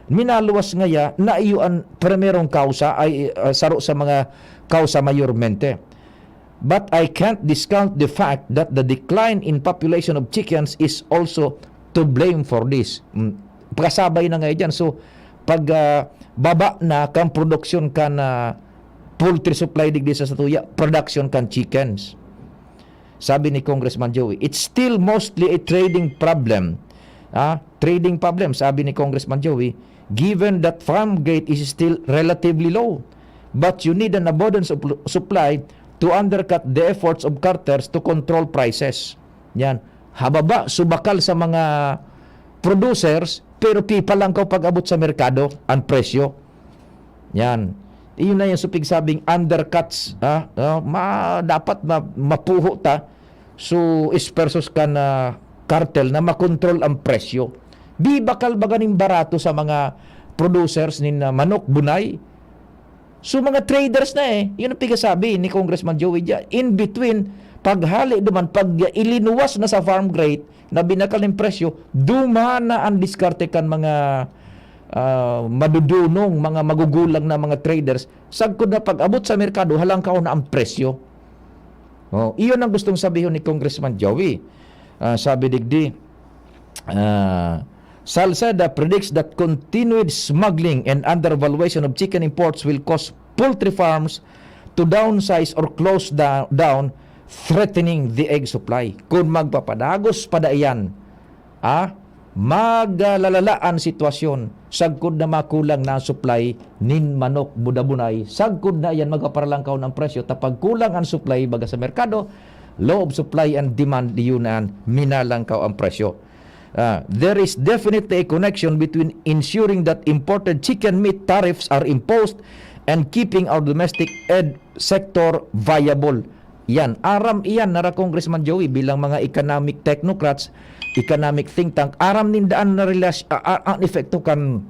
Minaluwas ngaya na iyo an primerong kausa ay, ah, saro sa mga kausa mayormente. But I can't discount the fact that the decline in population of chickens is also to blame for this. Mm, kasabay na nga dyan. So, pag, ah, baba na kan produksyon kan, ah, poultry supply digdi sa satuya, production kan chickens. Sabi ni Congressman Joey, it's still mostly a trading problem. Ah, trading problem, sabi ni Congressman Joey, given that farm gate is still relatively low. But you need an abundance of supply to undercut the efforts of cartels to control prices. Yan. Hababa, subakal sa mga producers, pero pipalangkaw pag-abot sa merkado ang presyo. Yan. Iyon na yung supig sabing undercuts, ha? Ah, ma-, dapat ma-, mapuho ta. So, is versus kan, ah, cartel na makontrol ang presyo. Di bakal ba ganing barato sa mga producers nin, ah, manok, bunay? So, mga traders na eh. Yun ang pigasabi ni Congressman Joey Dia. In between, paghali duman, pag ilinuwas na sa farm gate, na binakal nin presyo, duman na ang diskarte kan mga, ah, madudunong, mga magugulang na mga traders. Sagkod na pag-abot sa merkado, halangkaw na ang presyo. Oh, iyon ang gustong sabihon ni Congressman Joey. Ah, sabi digdi, ah, Salceda predicts that continued smuggling and undervaluation of chicken imports will cause poultry farms to downsize or close da-, down, threatening the egg supply. Kung magpapadagos pa da iyan, ah, maglalala an sitwasyon sagkod na makulang na ang supply nin manok, buda-bunay, sagkod na iyan magpaparalangkaw na ang presyo. Ta pag kulang ang supply, baga sa merkado, law of supply and demand, iyon na, minalangkaw ang presyo. Ah, there is definitely a connection between ensuring that imported chicken meat tariffs are imposed and keeping our domestic ed sector viable. Yan, aram iyan nara Congressman Joey bilang mga economic technocrats, economic think tank, aram ninda an relas-, a-, a-, ang epekto kan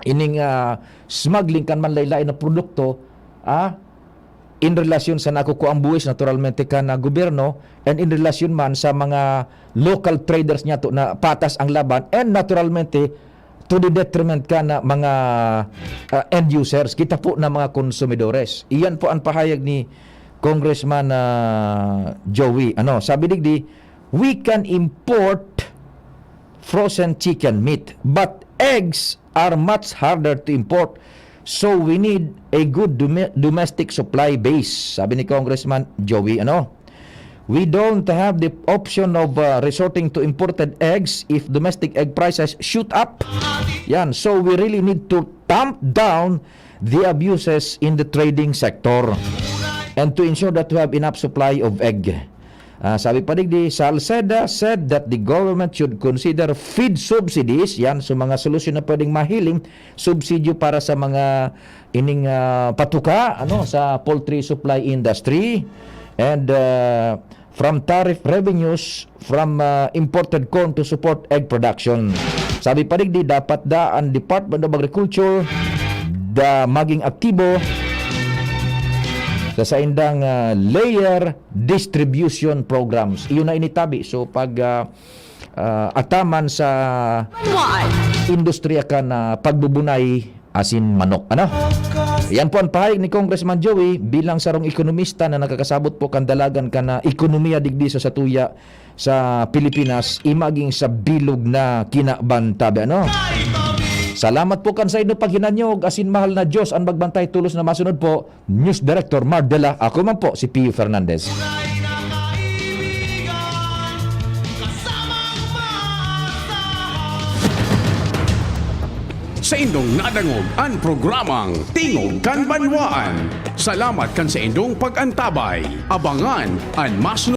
ining, ah, smuggling kan manlaylay na produkto, ah, in relasyon sa nakukuang buwis naturalmente kan gobyerno, and in relasyon man sa mga local traders niyato na patas ang laban, and naturalmente to the detriment kan mga ah, end users, kita po na mga konsumidores. Iyan po ang pahayag ni Congressman ah, Joey. Ano, sabi digdi, "We can import frozen chicken meat, but eggs are much harder to import. So we need a good dome- domestic supply base," sabi ni Congressman Joey. Ano? "We don't have the option of uh, resorting to imported eggs if domestic egg prices shoot up. Yan, so we really need to tamp down the abuses in the trading sector and to ensure that we have enough supply of egg." Ah, sabi pa digdi, "Salceda said that the government should consider feed subsidies." Yan, so mga solusyon na pwedeng mahiling, subsidyo para sa mga ining ah, patuka ano sa poultry supply industry, and ah, from tariff revenues from ah, imported corn to support egg production. Sabi pa digdi, dapat da ang Department of Agriculture da maging aktibo sa saindang ah, layer distribution programs. Iyon na initabi. So pag ah, ah, ataman sa industriya kan ah, pagbubunay asin manok. Ano? Yan po ang pahayag ni Congressman Joey bilang sarong ekonomista na nakakasabot po kan dalagan kan ah, ekonomiya digdi sa satuya sa Pilipinas, i maging sa bilog na kinaban tabi. Ano? Salamat po kan sa inyo paghinanyog, asin mahal na Diyos ang magbantay, tolos na masunod po. News Director Mar Dela, ako man po si Pio Fernandez. Saindong nadangog an programang Tingog kan Banwaan. Salamat kan saindong pag-antabay. Abangan an mas